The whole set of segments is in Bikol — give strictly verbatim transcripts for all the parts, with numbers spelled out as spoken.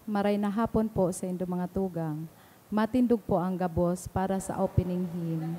Maray na hapon po sa indo mga tugang. Matindog po ang gabos para sa opening hymn.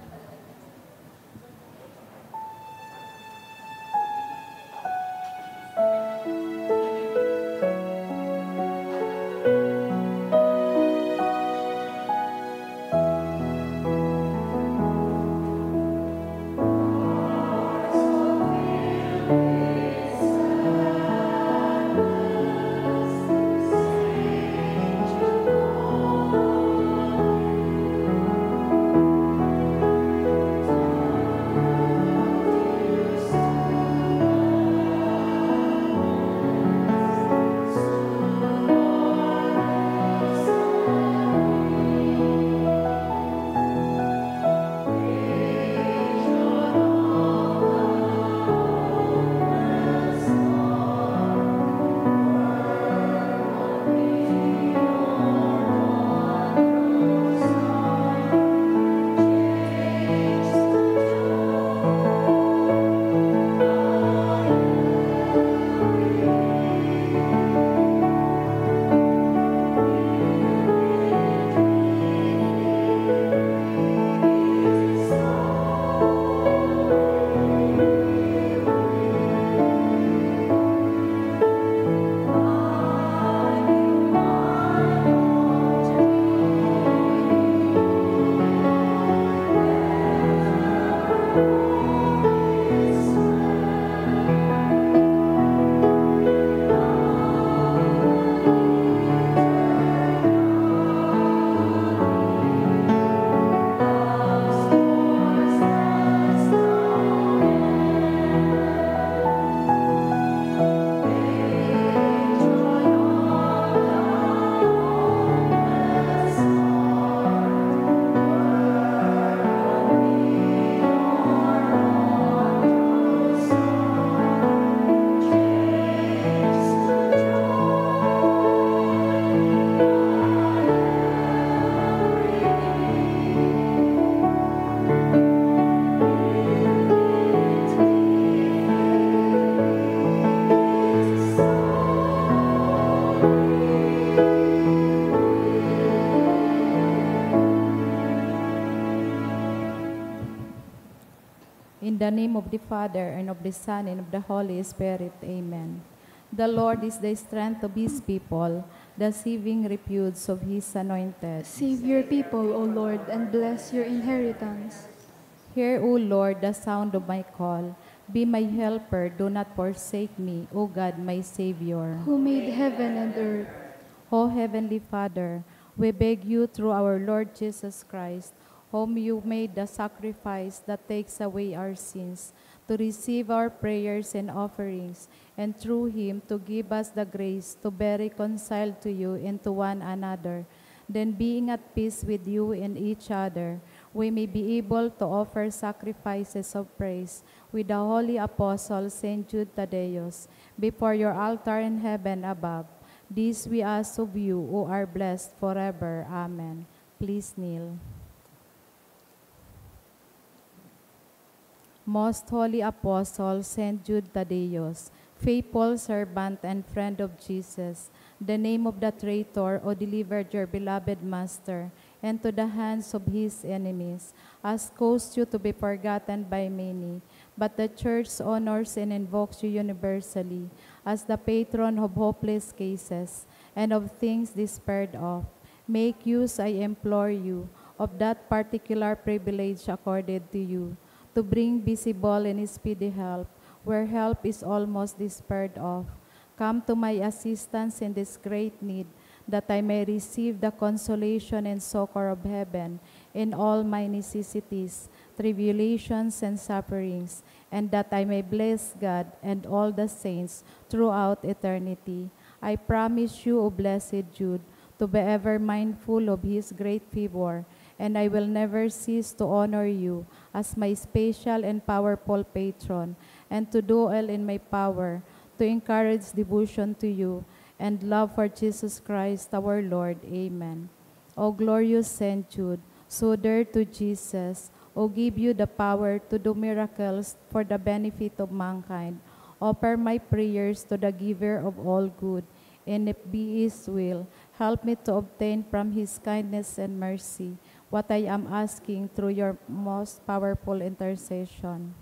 In the name of the Father, and of the Son, and of the Holy Spirit. Amen. The Lord is the strength of His people, the saving refuge of His anointed. Save your people, O Lord, and bless your inheritance. Hear, O Lord, the sound of my call. Be my helper, do not forsake me, O God, my Savior. Who made heaven and earth. O Heavenly Father, we beg you through our Lord Jesus Christ, whom you made the sacrifice that takes away our sins, to receive our prayers and offerings, and through him to give us the grace to be reconciled to you and to one another. Then, being at peace with you and each other, we may be able to offer sacrifices of praise with the holy apostle Saint Jude Thaddeus before your altar in heaven above. This we ask of you, who are blessed forever. Amen. Please kneel. Most Holy Apostle Saint Jude Thaddeus, faithful servant and friend of Jesus, the name of the traitor who delivered your beloved Master into the hands of his enemies, has caused you to be forgotten by many, but the Church honors and invokes you universally as the patron of hopeless cases and of things despaired of. Make use, I implore you, of that particular privilege accorded to you, to bring visible and speedy help where help is almost despaired of. Come to my assistance in this great need, that I may receive the consolation and succor of heaven in all my necessities, tribulations, and sufferings, and that I may bless God and all the saints throughout eternity. I promise you, O blessed Jude, to be ever mindful of his great favor, and I will never cease to honor you as my special and powerful patron, and to do all in my power to encourage devotion to you and love for Jesus Christ our Lord. Amen. O glorious Saint Jude, so dear to Jesus, who gave you the power to do miracles for the benefit of mankind, offer my prayers to the Giver of all good, And if be His will, help me to obtain from His kindness and mercy what I am asking through your most powerful intercession.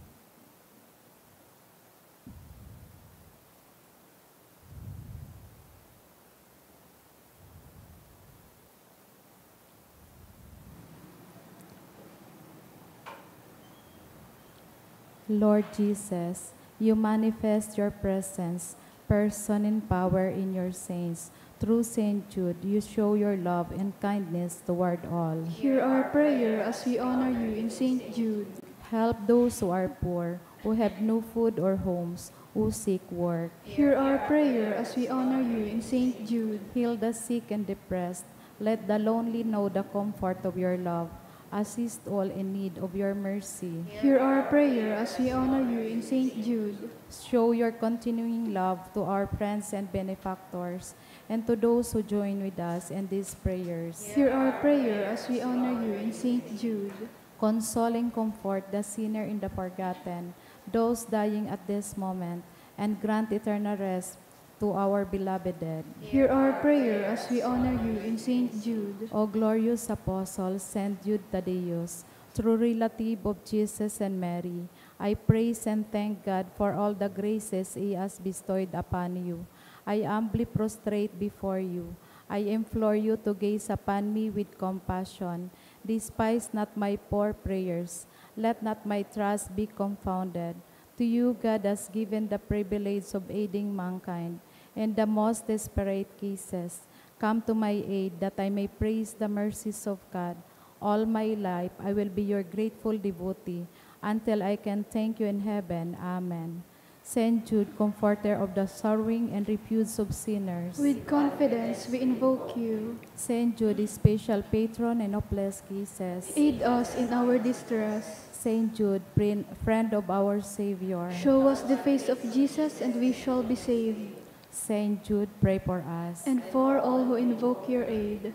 Lord Jesus, you manifest your presence, person, and power in your saints. Through Saint Jude, you show your love and kindness toward all. Hear our prayer as we honor you in Saint Jude. Help those who are poor, who have no food or homes, who seek work. Hear our prayer as we honor you in Saint Jude. Heal the sick and depressed. Let the lonely know the comfort of your love. Assist all in need of your mercy. Hear our prayer as we honor you in Saint Jude. Show your continuing love to our friends and benefactors, and to those who join with us in these prayers. Hear our prayer as we honor you in Saint Jude. Console and comfort the sinner in the forgotten, those dying at this moment, and grant eternal rest to our beloved dead. Hear our prayer as we honor you in Saint Jude. O glorious Apostle, Saint Jude Thaddeus, true relative of Jesus and Mary, I praise and thank God for all the graces He has bestowed upon you. I humbly prostrate before you. I implore you to gaze upon me with compassion. Despise not my poor prayers. Let not my trust be confounded. To you, God has given the privilege of aiding mankind in the most desperate cases. Come to my aid, that I may praise the mercies of God. All my life, I will be your grateful devotee until I can thank you in heaven. Amen. Saint Jude, comforter of the sorrowing and refuge of sinners. With confidence, we invoke you. Saint Jude, special patron and of less cases. Aid us in our distress. Saint Jude, prin-, friend of our Savior. Show us the face of Jesus and we shall be saved. Saint Jude, pray for us. And for all who invoke your aid.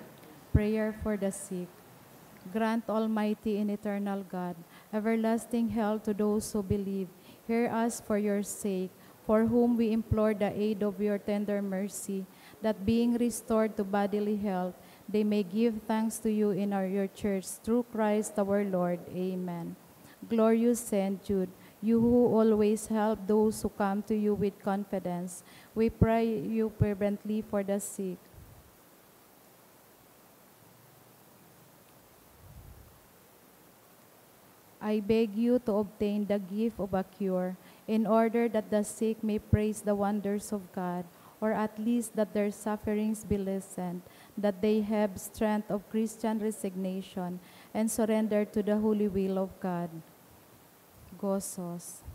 Prayer for the sick. Grant, Almighty and eternal God, everlasting health to those who believe. Hear us for your sake, for whom we implore the aid of your tender mercy, that being restored to bodily health, they may give thanks to you in our, your church, through Christ our Lord. Amen. Glorious Saint Jude, you who always help those who come to you with confidence, we pray you fervently for the sick. I beg you to obtain the gift of a cure, in order that the sick may praise the wonders of God, or at least that their sufferings be lessened, that they have strength of Christian resignation and surrender to the holy will of God. Gozos.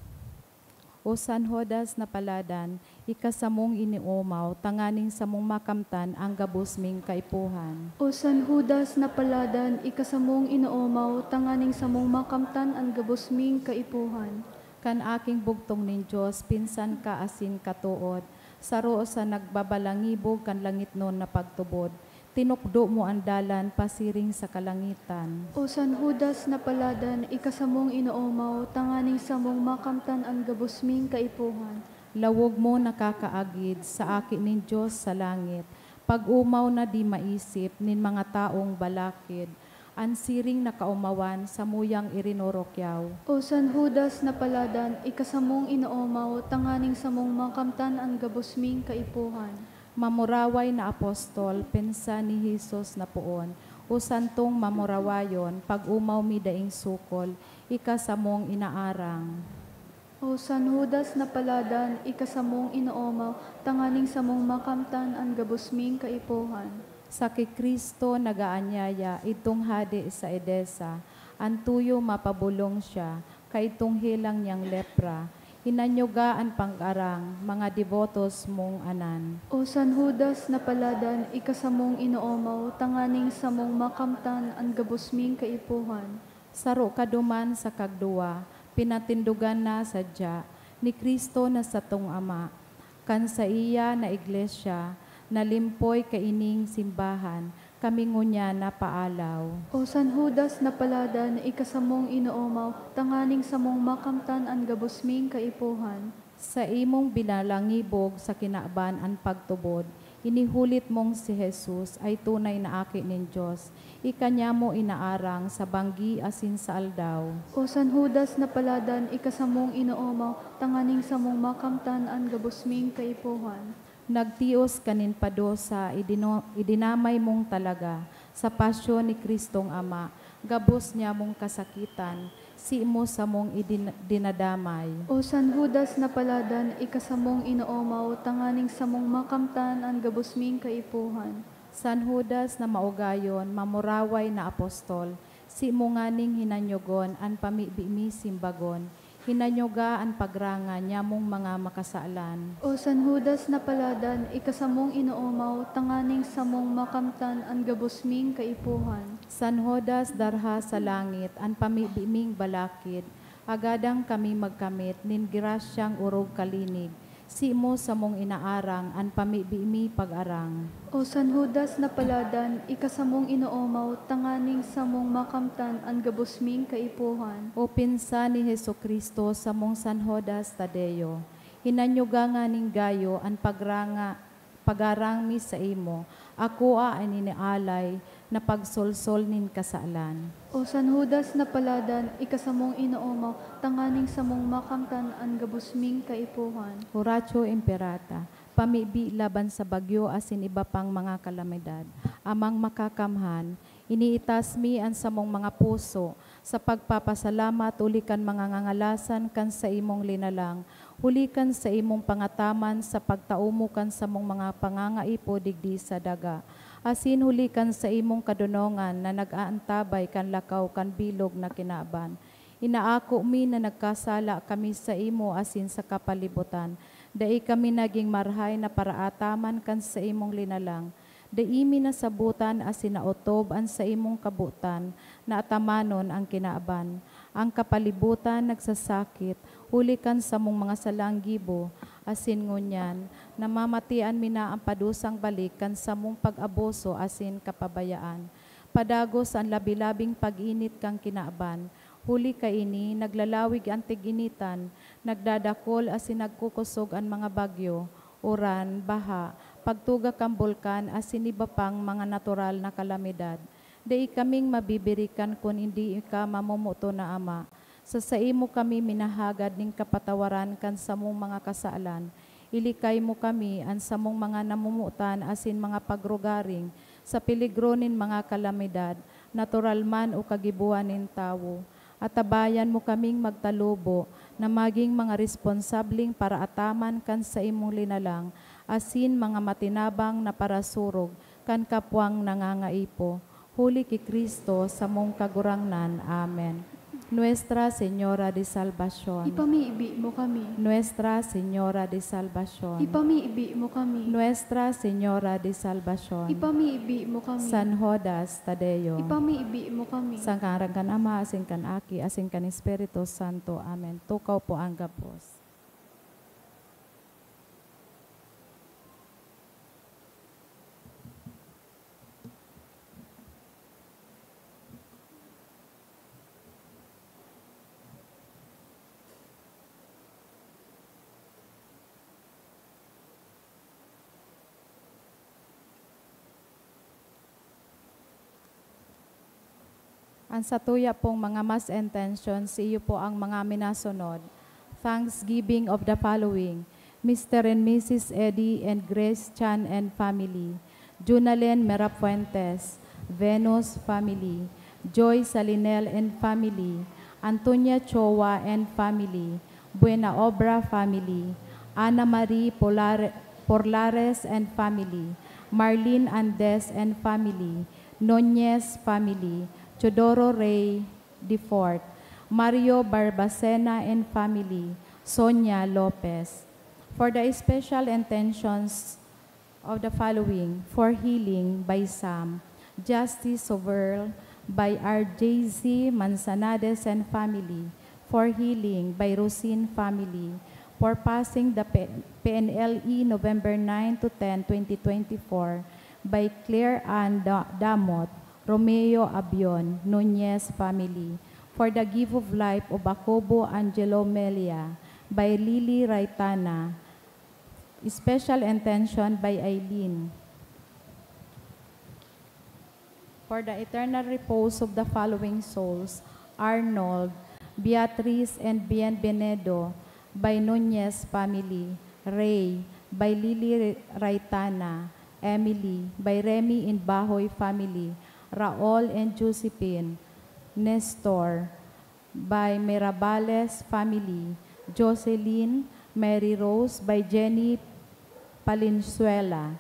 O San Judas na paladan, ika samong iniomaw tanganing samong makamtan an gabos ming kaipuhan. O San Judas na paladan, ika samong inoomaw tanganing samong makamtan an gabos ming kaipuhan. Kan aking bugtong nin Dios, pinsan ka asin katood, saro sa nagbabalangibog kan langitnon na pagtubod, tinukdo mo an dalan pasiring sa kalangitan. O San Judas na paladan, ika samong inoomaw tanganing samong makamtan an gabos ming kaipuhan. Lawog mo nakakaagid sa Aki nin Dios sa langit, pag-omaw na di maisip nin mga taong balakid, an siring na kaomawan samuyang irinurukyaw. O San Judas na paladan, ika samong inoomaw tanganing samong makamtan an gabos ming kaipuhan. Mamuraway na apostol, pinsan ni Jesus na poon, o santong mamurawayon, pag-omaw mi daing sukol, ika samong inaarang. O San Judas na paladan, ika samong inoomaw tanganing samong makamtan an gabos ming kaipuhan. Sa ki Cristo nagaanyaya, idtong hade sa Edesa, an tuyo mapabolong siya, kaidtong helang niyang lepra. Hinanyuga an pag-arang, mga debotos mong anan. O San Judas na paladan, ika samong inoomaw tanganing samong makamtan an gabos ming kaipuhan. Saro ka duman sa kagduwa, pinatindogan na sadya ni Cristo na satong Ama. Kan saiya na iglesia, na limpoy kaining simbahan, kami ngunyan napaalaw. O San Judas na paladan, ika samong inoomaw tanganing samong makamtan an gabos ming kaipuhan. Saimong binalangibog sa kinaban an pagtubod, inihulit mong si Jesus ay tunay na Aki nin Dios. Ika niya mo inaarang sa banggi asin sa aldaw. O San Judas na paladan, ika samong inoomaw, tanganing samong makamtan an gabos ming kaipuhan. Nagtios ka nin padusa, idino-, idinamay mong talaga sa pasyon ni Cristong Ama, gabos niya mong kasakitan, si mo samong idin-, dinadamay. O San Judas na paladan, ika samong inoomaw, tanganing samong makamtan an gabos ming kaipuhan. San Judas na maugayon, mamuraway na apostol, si mo nganing hinanyogon an pamibi mi simbagon, hinanyoga an pagranga niya mong mga makasalan. O San Judas na paladan, ika samong inoomaw, tanganing samong makamtan an gabos ming kaipuhan. San Judas darha sa langit an pamibi ming balakid, agadang kami magkamit nin grasyang orog kalinig, si mo samong inaarang an pamibi mi pag-arang. O San Judas na paladan, ika samong inoomaw, tanganing samong makamtan an gabos ming kaipuhan. O pinsan ni Jesu-Cristo samong San Judas Tadeo, hinanyoga nganing gayo an pagranga, pagarang mi saimo, akoa an inialay na pagsolsol nin kasalan. O San Judas na paladan, ika samong inoomaw, tanganing samong makamtan an gabos ming kaipuhan. Oratio Imperata, pamibi laban sa bagyo asin iba pang mga kalamidad. Amang Makakamhan, iniitas mi an samong mga puso sa pagpapasalamat huli kan mga ngangalasan kan saimong linalang, huli kan saimong pangataman sa pagtao mo kan samong mga pangangaipo digdi sa daga, asin huli kan saimong kadonongan na nag-aantabay kan lakaw kan bilog na kinaban. Inaako mi na nagkasala kami saimo asin sa kapalibutan. Dai kami nagin marahay na paraataman kan saimong linalang. Dai mi nasabotan asin naotob an saimong kabotan na atamanon an kinaban. An kapalibotan nagsasakit huli kan samong mga salang gibo, asin ngunyan, namamatian mi na an padusang balik kan samong pag-abuso asin kapabayaan. Padagos an labi-labing pag-init kan kinaban. Huli kaini, naglalawig an tig-initan, nagdadakol asin nagkukosog an mga bagyo, uran, baha, pagtuga kan bulkan asin iba pang mga natural na kalamidad. Dai kaming mabibirikan kun hindi ika mamomoton na Ama. Sa saimo kami minahagad nin kapatawaran kan samong mga kasalan. Ilikay mo kami, an samong mga namomotan asin mga pagrugaring, sa peligro nin mga kalamidad, natural man o kagibohan nin tawo. Atabayan mo kaming magtalubo na magin mga responsableng paraataman kan saimong linalang asin mga matinabang na parasurog kan kapwang nangangaipo. Huli ki Cristo, samong Kagurangnan. Amen. Nuestra Señora de Salvacion. Ipamibi mo kami. Nuestra Señora de Salvacion. Ipamibi mo kami. Nuestra Señora de Salvacion. Ipamibi mo kami. San Judas Tadeo. Ipamibi mo kami. Sa ngaran kan Ama, asin kan Aki, asin kan Espiritu Santo. Amen. Tukaw po ang gabos. An satuya pong mga mass intentions, iyo po ang mga minasunod. Thanksgiving of the following: Mister and Missus Eddie and Grace Chan and family, Junalen Mirafuentes, Venus family, Joy Salinel and family, Antonia Choa and family, Buena Obra family, Ana Marie Polar-, Porlares and family, Marlene Andes and family, Nunez family, Teodoro Rey the fourth, Mario Barbacena and family, Sonia Lopez. For the special intentions of the following: for healing by Sam, Justice Soverl, by R J Z Manzanades and family, for healing by Rosin family, for passing the P-, P N L E November nine to ten, twenty twenty-four, by Claire Ann Da-, Damot, Romeo Abion, Nunez family, for the gift of life of Jacobo Angelo Melia, by Lily Raitana. Special intention by Eileen. For the eternal repose of the following souls: Arnold, Beatriz, and Bienvenido, by Nunez family; Ray, by Lily Raitana; Emily, by Remy and Bahoy family; Raul and Josephine; Nestor, by Mirabales family; Jocelyn, Mary Rose, by Jenny Palenzuela;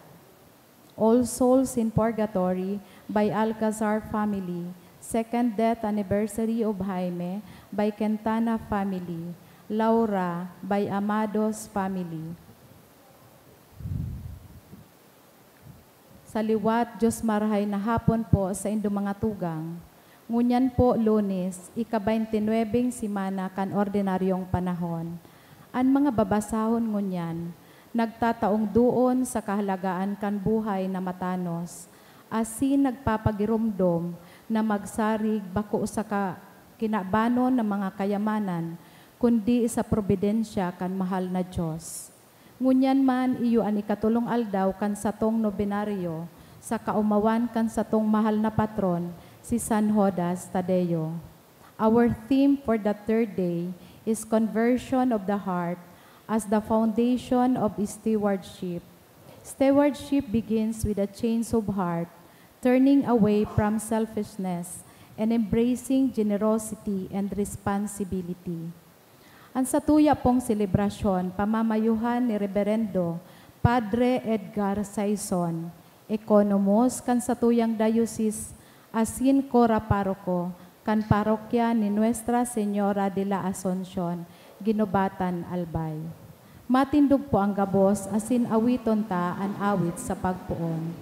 All Souls in Purgatory, by Alcazar family; Second Death Anniversary of Jaime, by Quintana family; Laura, by Amados family. Sa liwat, Diyos marahay na hapon po sa indong mga tugang. Ngunyan po, Lunes, ika-baynte nuebeng semana kan ordinaryong panahon. An mga babasahon ngunyan nagtataong doon sa kahalagaan kan buhay na matanos, asin nagpapagiromdom na magsarig bako sa ka-, kinabanon na mga kayamanan, kundi sa probidensya kan mahal na Diyos. Ngunyan man, iyo an ikatolong aldaw kan satong nobenaryo sa kaomawan kan satong mahal na patron, si San Judas Tadeo. Our theme for the third day is Conversion of the Heart as the Foundation of Stewardship. Stewardship begins with a change of heart, turning away from selfishness and embracing generosity and responsibility. An satuya pong selebrasyon pamamayuhan ni Reberendo Padre Edgar Saison, ekonomos kan satuyang diocese asin kora paroko kan parokya ni Nuestra Señora de la Asuncion, Guinobatan, Albay. Matindog po ang gabos asin awiton ta an awit sa pagpoon.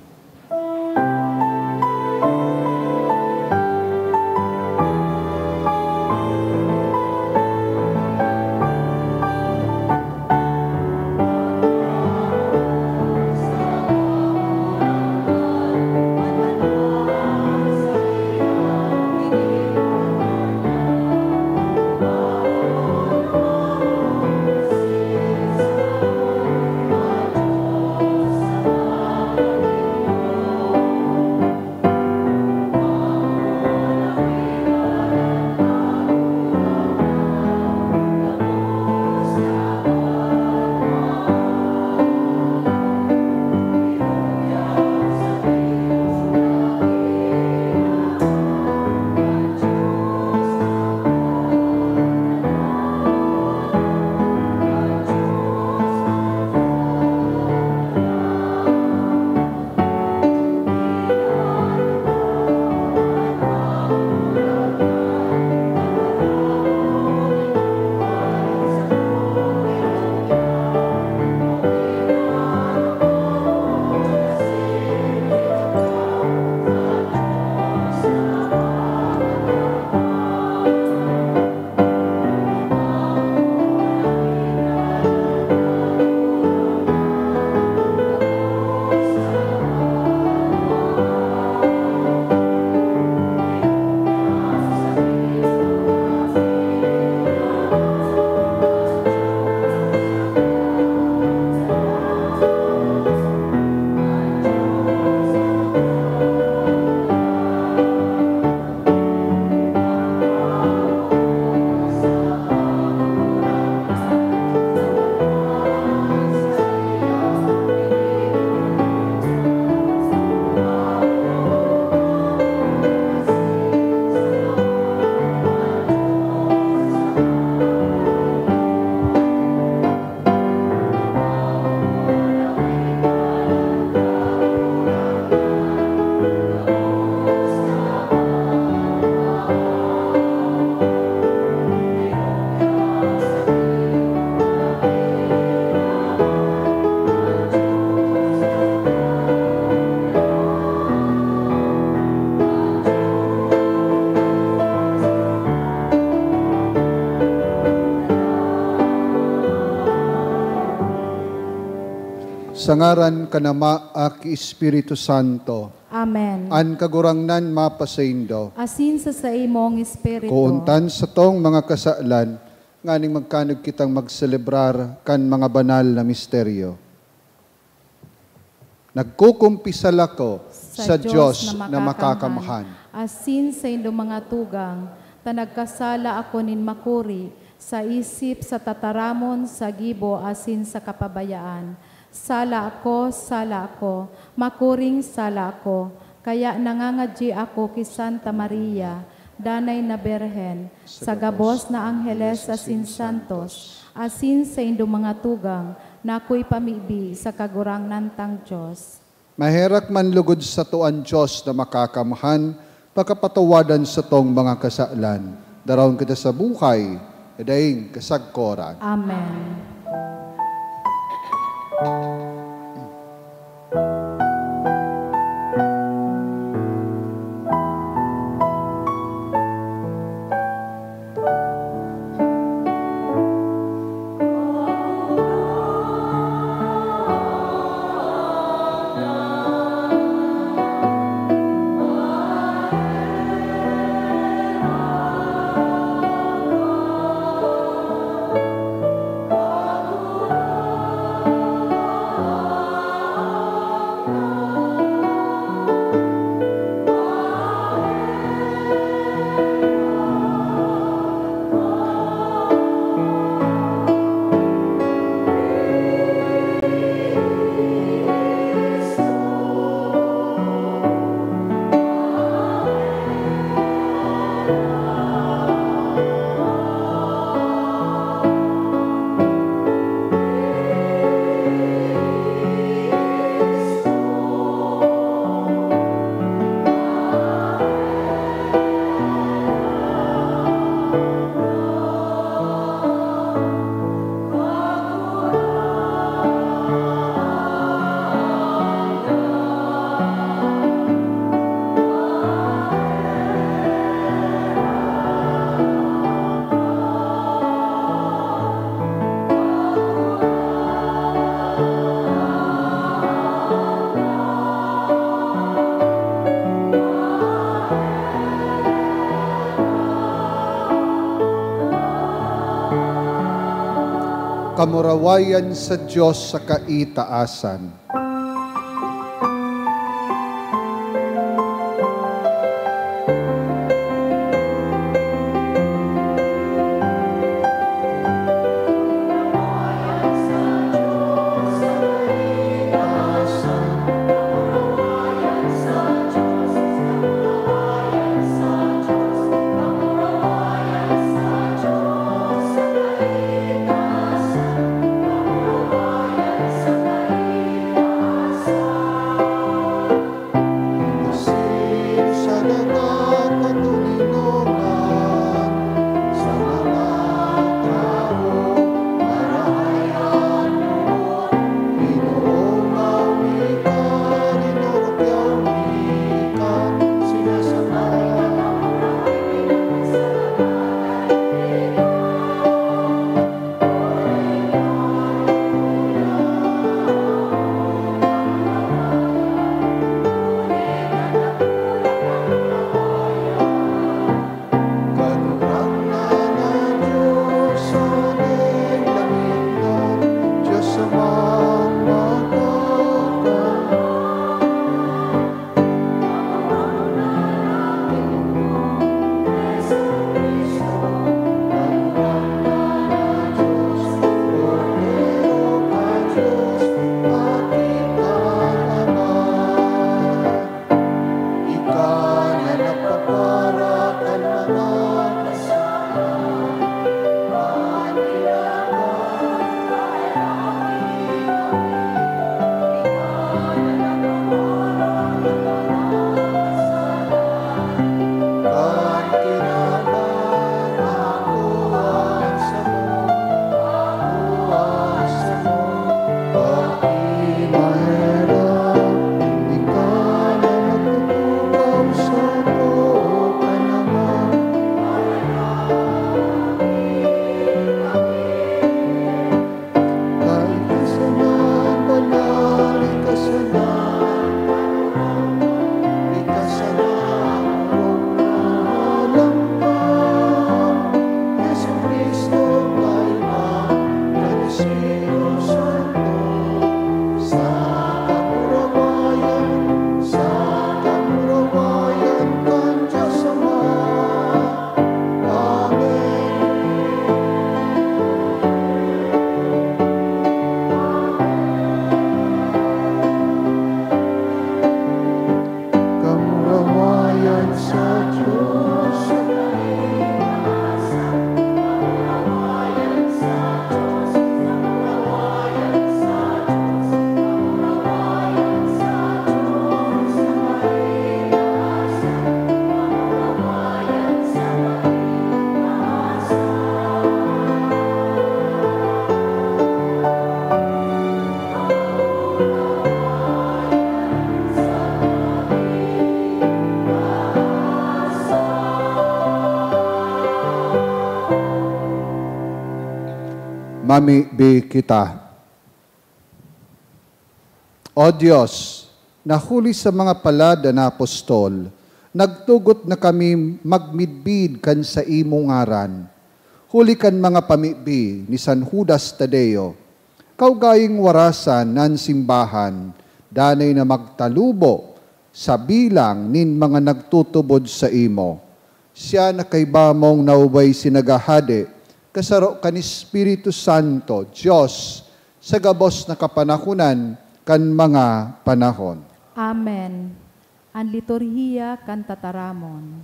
Sa ngaran kan Ama, Aki, Espiritu Santo. Amen. An Kagurangnan mapasaindo. Asin sa saimong espiritu. Kuon ta an satong mga kasalan, Nganing magkanog kitang magselebrar kan mga banal na misteryo. Nagkukumpisal ako sa Diyos na makakamhan, asin sa indong mga tugang, ta nagkasala ako nin makuri, sa isip, sa tataramon, sa gibo, asin sa kapabayaan. Sala ako, sala ako, makuring sala ako. Kaya nangangadyi ako ki Santa Maria, Danay na Birhen, sa gabos na angheles asin santos, asin sa indong mga tugang, na akoy pamibi sa Kagurangnan tang Dios. Maherak man lugod sato an Dios na makakamhan, pakapatawadan satong mga kasalan. Daraon kita sa buhay na daing kasagkoran. Amen. Kamurawayan sa Dios sa kaitaasan. Mibi kita. O Dios, na huli sa mga palad na apostol, nagtugot na kami magmidbid kan saimo ngaran. Huli kan mga pamibi ni San Judas Tadeo, kaugaling warasan na an simbahan, danay na magtalubo sa bilang nin mga nagtutubod saimo. Siya na kaiba mong naubay si naghahade, kasaro kan Espiritu Santo, Dios, sa gabos na kapanahonan kan mga panahon. Amen. An liturhiya kan tataramon.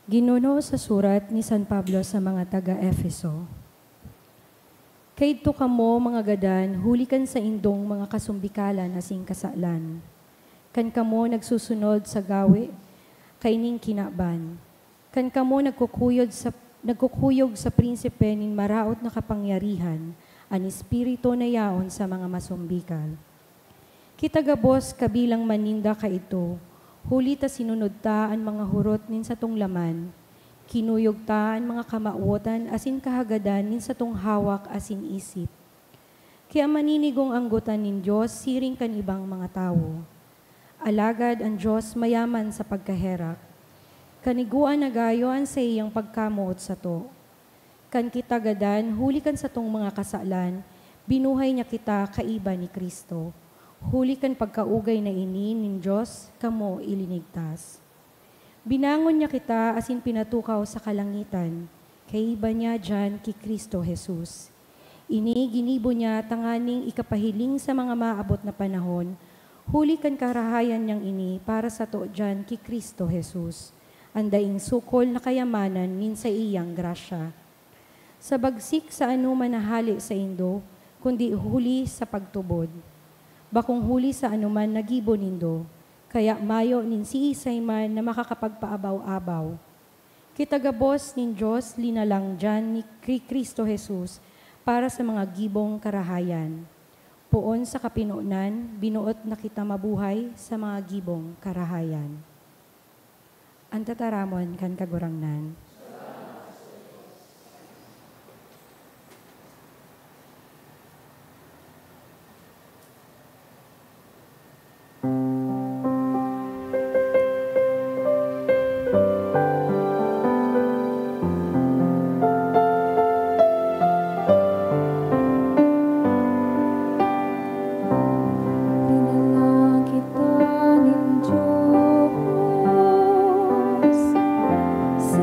Ginuno sa surat ni San Pablo sa mga taga-Efeso, "Kaidto kamo, mga gadan, huli kan saindong mga kasumbikalan asin kasalan, kan kamo nagsusunod sa gawe kaining kinaban, kan kamo nagkukuyod sa, nagkukuyog sa prinsipe nin maraot na kapangyarihan, an espiritu na yaon sa mga masumbikal. Kita gabos kabilang man ninda kaidto, huli ta sinunod ta an mga hurot nin satong laman, kinuyog ta an mga kamawotan asin kahagadan nin satong hawak asin isip. Kaya maninigong anggotan nin Dios siring kan ibang mga tawo. Alagad an Dios mayaman sa pagkaherak. Kanigoan na gayo an saiyang pagkamoot sato. Kan kita gadan, huli kan satong mga kasalan, binuhay niya kita kaiba ni Cristo. Huli kan pagkaugay na ini nin Dios, kamo ilinigtas. Binangon niya kita asin pinatukaw sa kalangitan, kaiba niya diyan ki Cristo Jesus. Ini ginibo niya tanganing ikapahiling sa mga maabot na panahon, huli kan karahayan niyang ini para sato diyan ki Cristo Jesus, an daing sukol na kayamanan nin saiyang grasya. Sa bagsik sa anoman na hale saindo, kundi huli sa pagtubod. Bakong huli sa anoman na gibo nindo, kaya mayo nin siisay man na makakapagpaabaw-abaw. Kita gabos nin Dios linalang diyan ni Cri-, Cristo Jesus para sa mga gibong karahayan. Poon sa kapinonan, binoot na kita mabuhay sa mga gibong karahayan." An tataramon kan Kagurangnan. Binalang kita nin Dios sa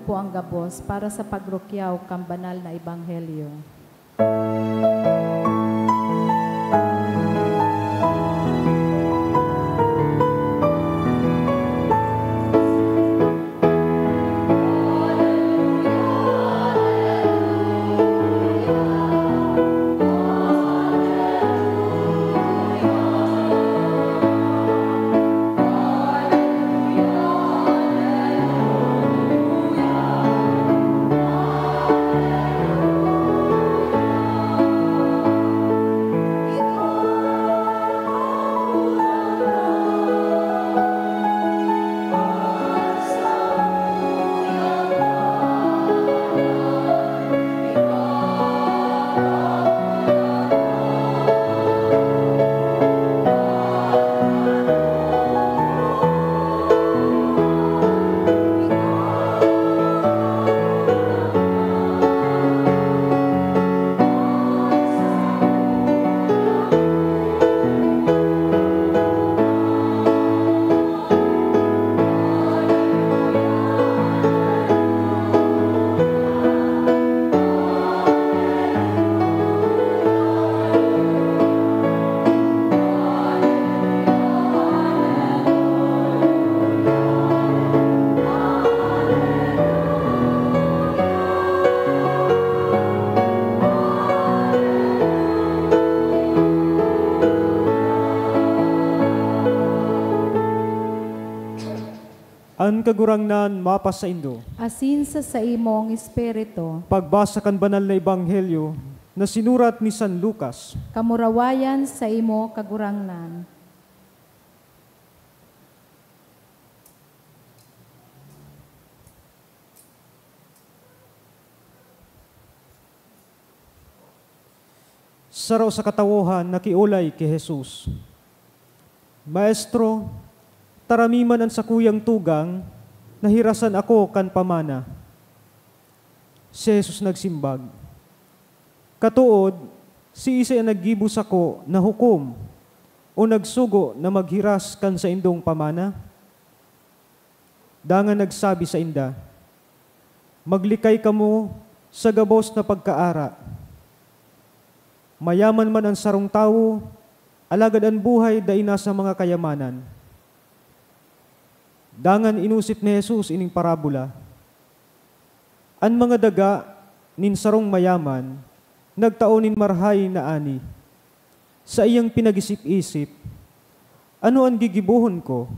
po ang gabos para sa pagrukyaw kan banal na ebanghelyo. An Kagurangnan mapasaindo. Asin sa saimong espiritu. Pagbasa kan Banal na Ebanghelyo na sinurat ni San Lucas. Kamurawayan saimo, Kagurangnan. Saro sa katawohan nakiolay ki Jesus, "Maestro, taramiman an sakuyang tugang na hirasan ako kan pamana." Si Jesus nagsimbag, "Katood, siisay an naggibo sako na hukom o nagsugo na maghiras kan saindong pamana?" Dangan nagsabi sainda, "Maglikay kamo sa gabos na pagkaara. Mayaman man an sarong tawo, alagad an buhay dai nasa mga kayamanan." Dangan inosip ni Jesus ining parabola, "An mga daga nin sarong mayaman nagtao nin marahay na ani. Saiyang pinag-isip-isip, 'Ano an gigibohon ko?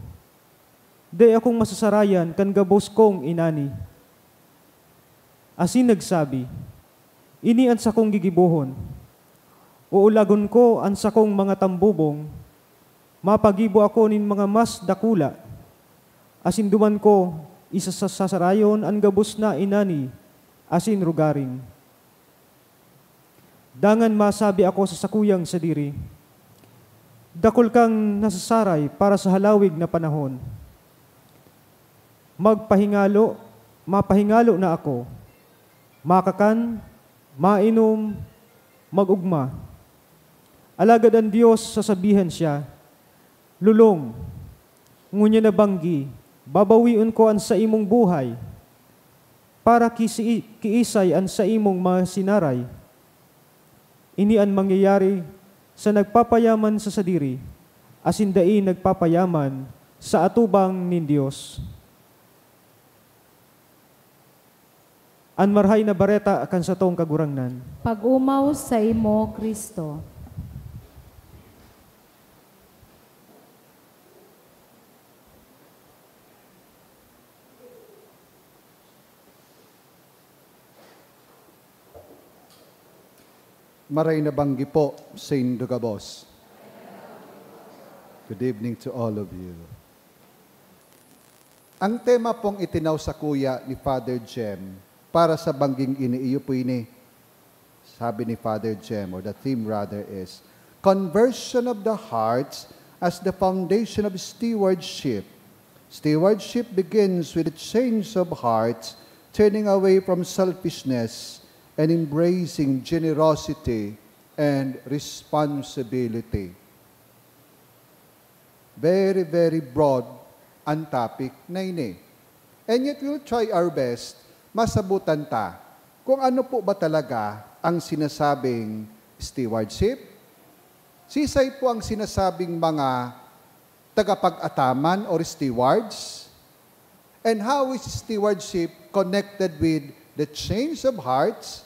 Dai akong masasarayan kan gabos kong inani.' Asin nagsabi, 'Ini an sakong gigibohon. Uulagon ko an sakong mga tambubong, mapagibo ako nin mga mas dakula, asin duman ko isasasarayon an gabos na inani asin rugaring.' Dangan masabi ako sa sakuyang sadiri, 'Dakul kang nasasaray para sa halawig na panahon. Magpahingalo, mapahingalo na ako. Makakan, mainom, mag-ogma.' Alagad an Dios sasabihan siya, 'Lolong, ngunyan na banggi, babawion ko an saimong buhay. Para ki si-, kiisay an saimong mga sinaray?' Ini an mangyayari sa nagpapayaman sa sadiri, asin dai nagpapayaman sa atubang nin Dios." An Marahay na Bareta kan satong Kagurangnan. Pag-omaw saimo, Cristo. Maray na banggi po saindo gabos. Good evening to all of you. Ang tema pong itinaw sakuya ni Father Jem para sa bangging ini, iyo po ini, sabi ni Father Jem, or the theme rather is, "Conversion of the hearts as the foundation of stewardship." Stewardship begins with a change of hearts, turning away from selfishness and embracing generosity and responsibility. Very, very broad ang topic na ini. And yet, we'll try our best Masabutan ta kung ano po ba talaga ang sinasabing stewardship? Sisay po ang sinasabing mga tagapag-ataman or stewards? And how is stewardship connected with the change of hearts?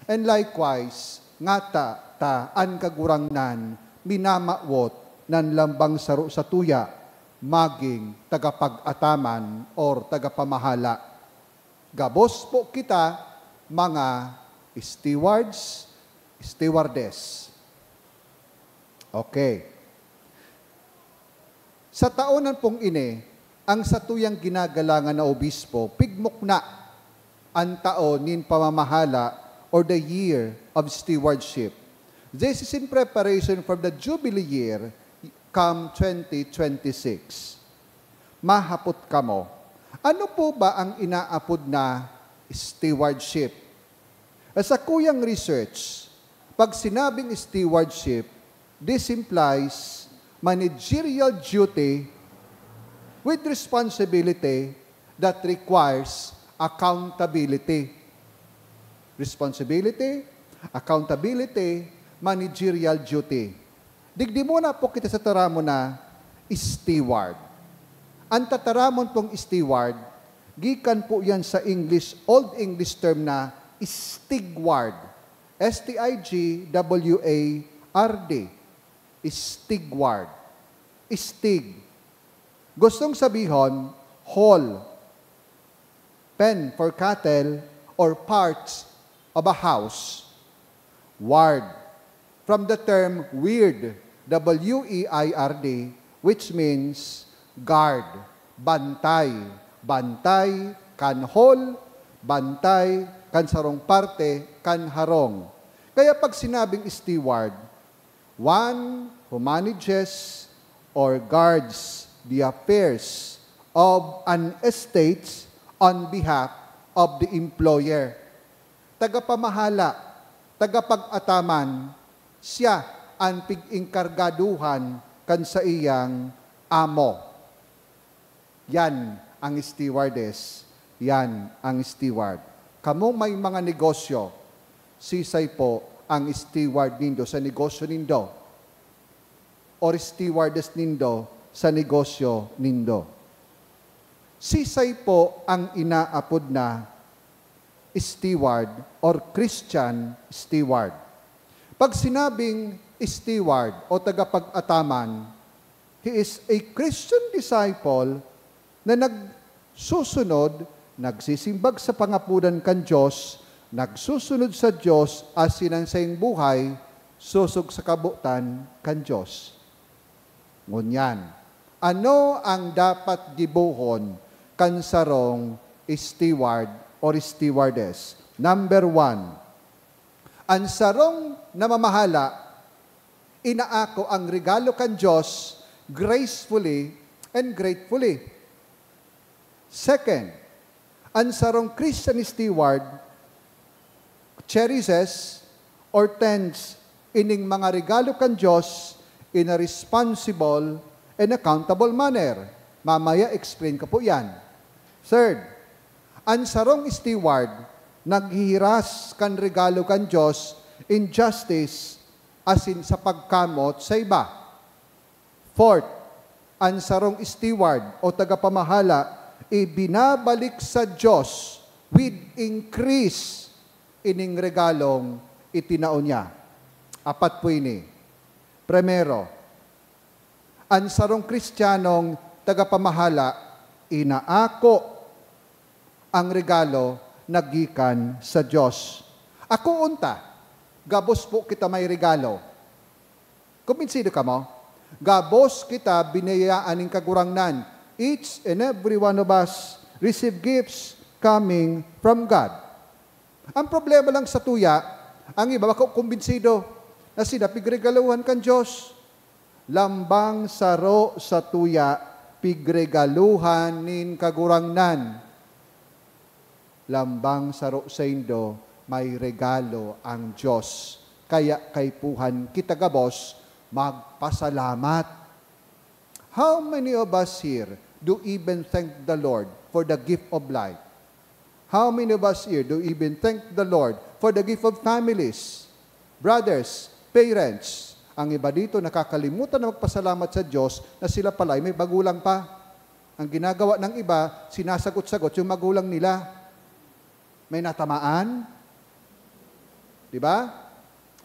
And likewise, ngata ta an Kagurangnan minamawot nan lambang saro satuya magin tagapag-ataman or tagapamahala. Gabos po kita mga stewards, stewardess. Okay. Sa taon pong ini, ang satuyang ginagalangan na obispo, pigmukna an taon nin pamamahala or the year of stewardship. This is in preparation for the Jubilee year come twenty twenty-six. Mahapot kamo, ano po ba ang inaapod na stewardship? Sa kuyang research, pag sinabing stewardship, this implies managerial duty with responsibility that requires accountability. Responsibility, accountability, managerial duty. Digdi muna po kita sa taramon na steward. Ang tataramon pong steward, gikan po yan sa English, Old English term na stigward. S T I G W A R D. Stigward. Stig. Gustong sabihon, hall, pen for cattle, or parts of a house. Ward. From the term weird, W E I R D, which means guard, bantay, bantay kan hall, bantay kan sarong parte kan harong. Kaya pag sinabing steward, one who manages or guards the affairs of an estate on behalf of the employer. Tagapamahala, tagapag-ataman, siya an pig-engkargaduhan kan saiyang amo. Yan ang stewardess, yan ang steward. Kamong may mga negosyo, sisay po ang steward nindo sa negosyo nindo or stewardess nindo sa negosyo nindo? Sisay po ang inaapod na steward or Christian steward? Pag sinabing steward o tagapag-ataman, he is a Christian disciple na nagsusunod, nagsisimbag sa pangapodan kan Dios, nagsusunod sa Dios asin an saiyang buhay sosog sa kabotan kan Dios. Ngunyan, ano ang dapat gibohon kan sarong steward or stewardess? Number one, an sarong namamahala inaako ang regalo kan Dios gracefully and gratefully. Second, an sarong Christian steward cherishes or tends ining mga regalo kan Dios in a responsible and accountable manner. Mamaya explain ko po yan. Third, an sarong steward naghihiras kan regalo kan Dios in justice asin sa pagkamot sa iba. Fourth, an sarong steward o tagapamahala ibinabalik sa Dios with increase ining regalong itinao niya. Apat po ini. Primero, an sarong Kristiyanong tagapamahala inaako ang regalo na gikan sa Dios. Akoon ta, gabos po kita may regalo. Kumbinsido kamo? Gabos kita biniyayaan nin Kagurangnan. Each and every one of us receive gifts coming from God. Ang problema lang sa tuya, ang iba bako kumbinsido na sila pigregaluhan kan Dios. Lambang saro sa tuya, pigregaluhan nin Kagurangnan. Lambang saro saindo, may regalo ang Dios. Kaya kaipuhan kita gabos magpasalamat. How many of us here do even thank the Lord for the gift of life? How many of us here do even thank the Lord for the gift of families, brothers, parents? Ang iba dito nakakalimutan na magpasalamat sa Diyos na sila pala ay may magulang pa. Ang ginagawa ng iba, sinasagot-sagot yung magulang nila. May natamaan? Di ba?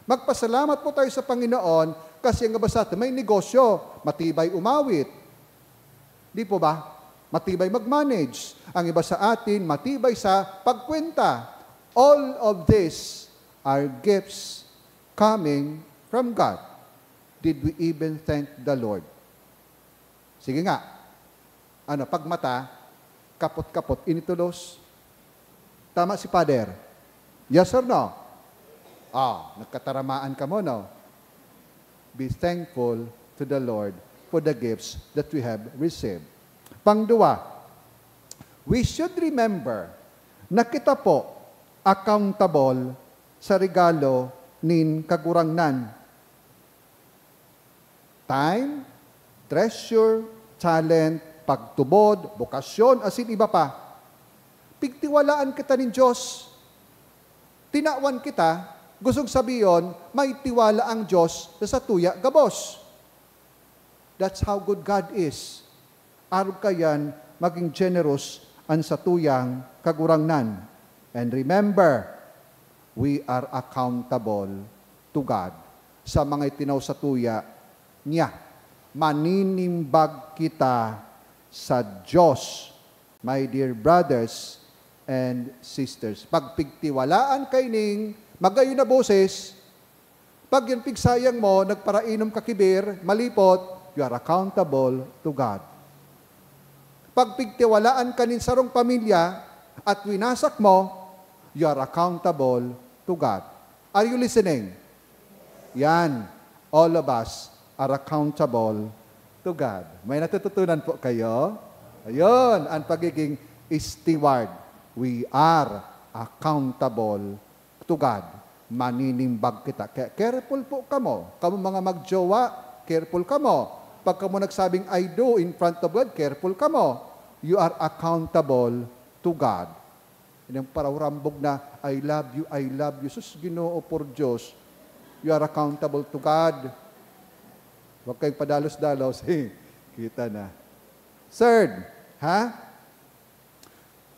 Magpasalamat po tayo sa Panginoon kasi ang iba sa atin may negosyo, matibay umawit. Di po ba? Matibay mag-manage. Ang iba sa atin, matibay sa pagkwenta. All of these are gifts coming from God. Did we even thank the Lord? Sige nga. Ano, pagmata, kapot-kapot, initulos. Tama si Father. Yes or no? Ah, nagkataramaan ka mo, no? Be thankful to the Lord for the gifts that we have received. Pangduwa, we should remember na kita po accountable sa regalo nin Kagurangnan. Time, treasure, talent, pagtubod, bokasyon, asin iba pa. Pigtiwalaan kita nin Diyos. Tinawan kita, gustong sabihon, may tiwala ang Diyos sa satuya gabos. That's how good God is. Arog kaiyan, magin generous an satuyang Kagurangnan. And remember, we are accountable to God sa mga itinaw satuya niya. Maninimbag kita sa Diyos, my dear brothers and sisters. Pagpigtiwalaan kaining magayon na boses, pag yan pigsayang mo, nagparainom ka ki beer, malipot, you are accountable to God. Pag pigtiwalaan ka nin sarong pamilya at winasak mo, you are accountable to God. Are you listening? Yan. All of us are accountable to God. May natututunan po kayo? Ayun, ang pagiging steward. We are accountable to God. Maninimbag kita. Kaya careful po kamo. Kamo mga magjowa, careful kamo. Pag kamo nagsabing "I do" in front of God, careful kamo. You are accountable to God. Yung parurambog na, "I love you, I love you." Sus, Ginoo, por Diyos. You are accountable to God. Huwag kayong padalos-dalos. Kita na. Third, ha?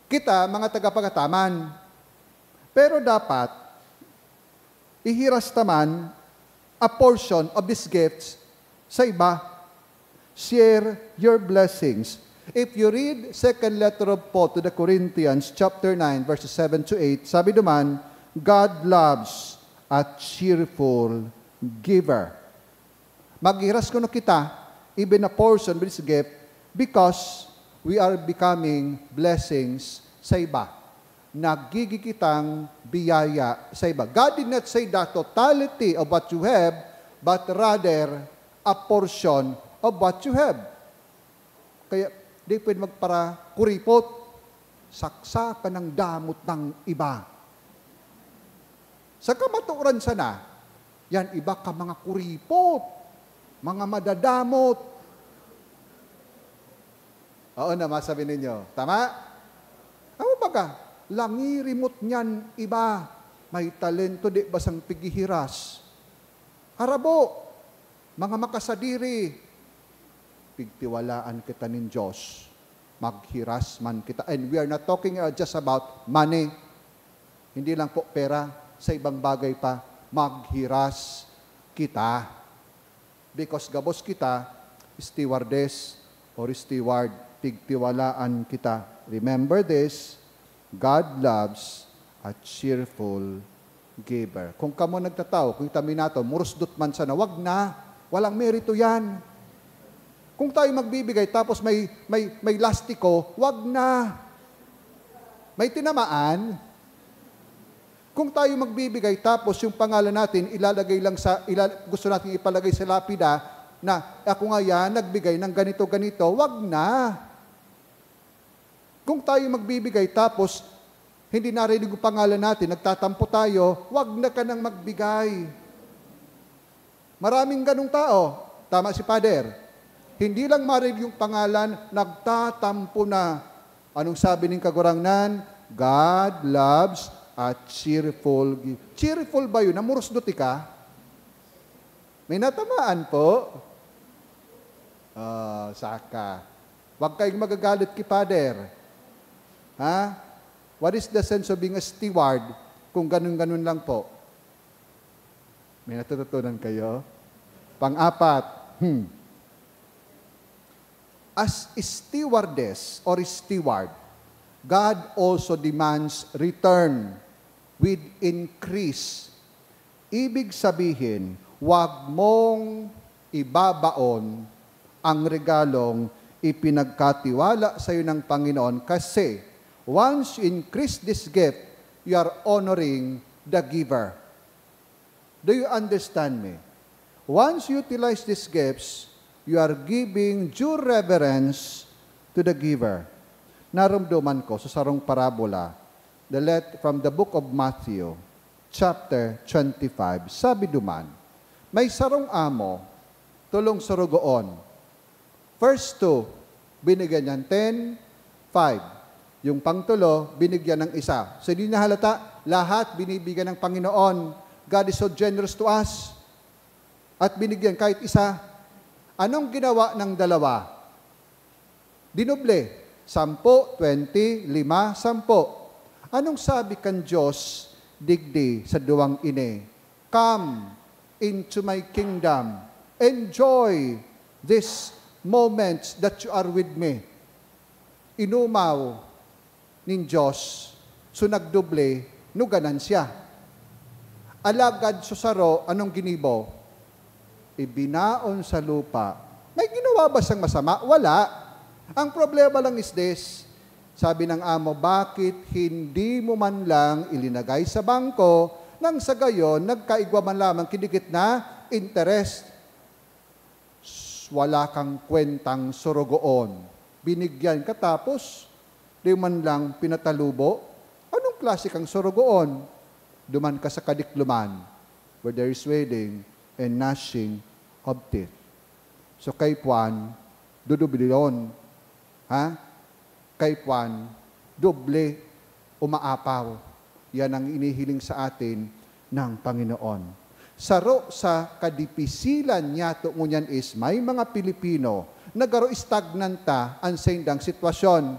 Kita, mga tagapagataman. Pero dapat, ihiras ta man a portion of these gifts sa iba. Share your blessings. If you read second letter of Paul to the Corinthians chapter nine, verses seven to eight, sabi duman, "God loves a cheerful giver." Maghiras kuno kita, even a portion of this gift, because we are becoming blessings sa iba. Nagigin kitang biyaya sa iba. God did not say the totality of what you have, but rather a portion of what you have. Kaya di pwede magparakuripot, saksakan ang damot ng iba. Sa kamaturan sana, yan iba ka mga kuripot, mga madadamot. Oo na, masabi ninyo. Tama? Ano baga? Langirimot niyan iba. May talento, di ba sang pighihiras? Harabo, mga makasadiri. Pigtiwalaan kita nin Diyos. Maghiras man kita. And we are not talking, uh, just about money. Hindi lang po pera, sa ibang bagay pa, maghiras kita. Because gabos kita, stewardess or steward, pigtiwalaan kita. Remember this, God loves a cheerful giver. Kung kamo nagtatao, kung kami nato, murusdot man sana, wag na. Walang merito yan. Kung tayo magbibigay tapos may, may, may lastiko, wag na. May tinamaan. Kung tayo magbibigay tapos yung pangalan natin ilalagay lang sa, ilal-, gusto natin ipalagay sa lapida na, "Ako nga yan, nagbigay ng ganito, ganito," wag na. Kung tayo magbibigay tapos hindi narinig yung pangalan natin, nagtatampo tayo, wag na ka nang magbigay. Maraming ganong tao. Tama si Father. Hindi lang marinig yung pangalan, nagtatampo na. Anong sabi ning Kagurangnan? God loves a cheerful giver. Cheerful ba yun? Namurusdot ka? May natamaan po? Ah, saka. Huwag kayong magagalit ki Father. Ha? What is the sense of being a steward kung ganun-ganun lang po? May natututunan kayo? Pang-apat, hmm. As stewardess or steward, God also demands return with increase. Ibig sabihin, huwag mong ibabaon ang regalong ipinagkatiwala sa'yo ng Panginoon, kasi once you increase this gift, you are honoring the giver. Do you understand me? Once you utilize these gifts, you are giving due reverence to the giver. Naromdoman ko sa sarong parabola, the let, from the book of Matthew, chapter twenty-five, sabi duman, may sarong amo, tolong sorogoon. First two, binigyan niyan ten, five. Yung pangtulo, binigyan ng isa. So, hindi nahalata, lahat binibigyan ng Panginoon. God is so generous to us. At binigyan kahit isa. Anong ginawa ng dalawa? Dinoble. Sampo, twenty, lima, sampo. Anong sabi kan Diyos digdi sa duwang ini? "Come into my kingdom. Enjoy these moments that you are with me." Inumaw nin Diyos, so nagdoble no ganansya. Alagad so saro, anong ginibo? Ibinaon sa lupa. May ginawa ba siyang masama? Wala. Ang problema lang is this, sabi ng amo, "Bakit hindi mo man lang ilinagay sa bangko nang sa gayon nagkaigwa man lamang kidikit na interest?" Wala kang kwentang sorogoon. Binigyan ka tapos di man lang pinatalubo? Anong klase kang sorogoon? Duman ka sa kadikloman, where there is wailing and gnashing of teeth. So kay Juan, dudubilon. Ha? Kay Juan, doble umaapaw. Yan ang inihiling sa atin ng Panginoon. Saro sa kadipisilan niyato ngunyan is may mga Pilipino na garo stagnant ta an saindang sitwasyon.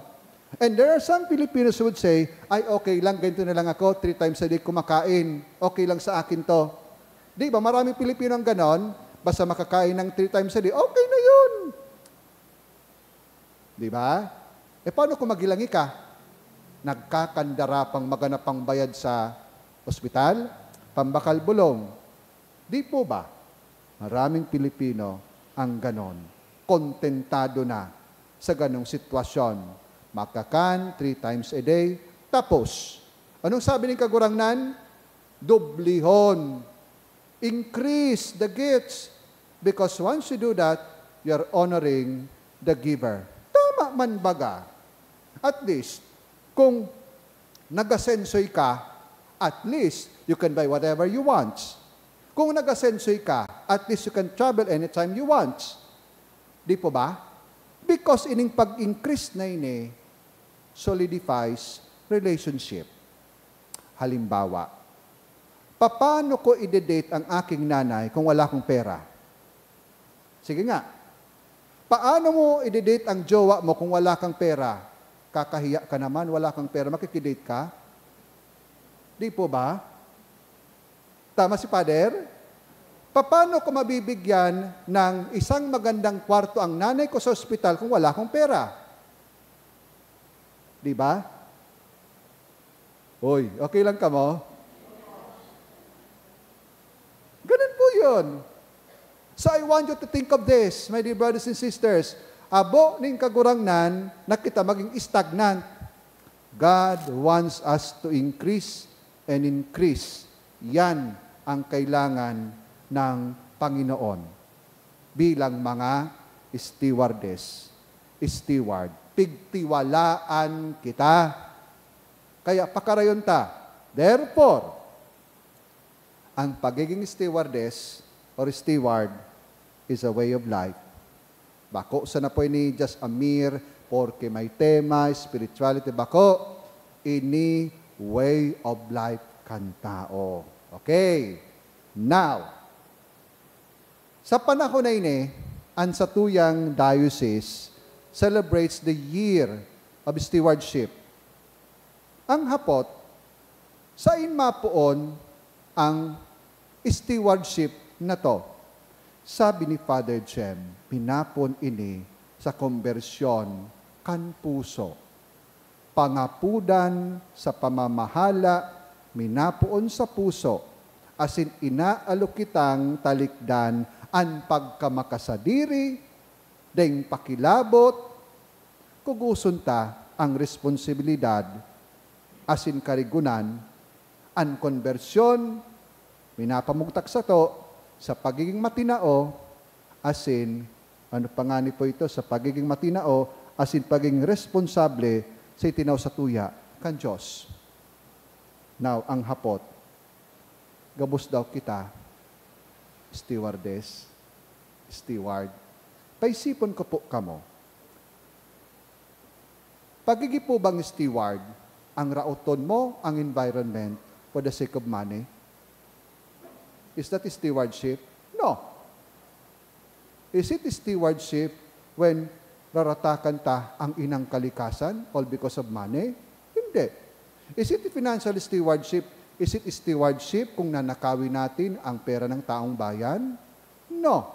And there are some Filipinos who would say, "Ay, okay lang, ganito na lang ako, three times a day kumakain. Okay lang sa akin to." Di ba, maraming Pilipino ang ganon? Basta makakain ng three times a day, okay na yun. Di ba? E paano kung maghilangi ka? Nagkakandara pang maganap pang bayad sa ospital, pambakal bulong. Di po ba? Maraming Pilipino ang ganon. Kontentado na sa ganong sitwasyon. Makakan three times a day. Tapos, anong sabi ng Kagurangnan? Doblihon. Increase the gifts. Because once you do that, you are honoring the giver. Tama man baga. At least, kung nagasensoy ka, at least you can buy whatever you want. Kung nagasensoy ka, at least you can travel anytime you want. Di po ba? Because ining pag-increase na ini solidifies relationship. Halimbawa, papaano ko ide-date ang aking nanay kung wala akong pera? Sige nga, paano mo ide-date ang jowa mo kung wala kang pera? Kakahiya ka naman, wala kang pera, makikidate ka? Di po ba? Tama si Father? Paano ko mabibigyan ng isang magandang kwarto ang nanay ko sa ospital kung wala akong pera? Di ba? Uy, okay lang kamo? Ganun po yun. So I want you to think of this, my dear brothers and sisters. Abo ning Kagurangnan na kita maging stagnant. God wants us to increase and increase. Yan ang kailangan ng Panginoon. Bilang mga stewardess, steward, pigtiwalaan kita. Kaya pakarayon ta. Therefore, ang pagiging stewardess or steward is a way of life. Bako sana po ini just a mere porke may tema, spirituality, bako. Ini way of life kan tao. Okay. Now, sa panahon na ini, an satuyang diocese celebrates the year of stewardship. Ang hapot, sain mapoon ang stewardship na to? Sabi ni Father Jem, minapoon ini sa kombersyon kan puso. Pangapodan sa pamamahala, minapoon sa puso, asin inaalok kitang talikdan an pagkamakasadiri, deng pakilabot, kugoson ta ang responsibilidad asin karigunan, an konbersyon, minapamugtak sato sa pagiging matinao, asin, ano pa ngani po ito, sa pagiging matinao, asin pagiging responsable sa itinao satuya kan Dios. Now, ang hapot, gabos daw kita, stewardess, steward. Paisipon ko po kamo, pagigi po bang steward, ang raoton mo ang environment for the sake of money? Is that stewardship? No. Is it stewardship when raratakan ta ang inang kalikasan all because of money? Hindi. Is it financial stewardship? Is it stewardship kung nanakawin natin ang pera ng taong bayan? No.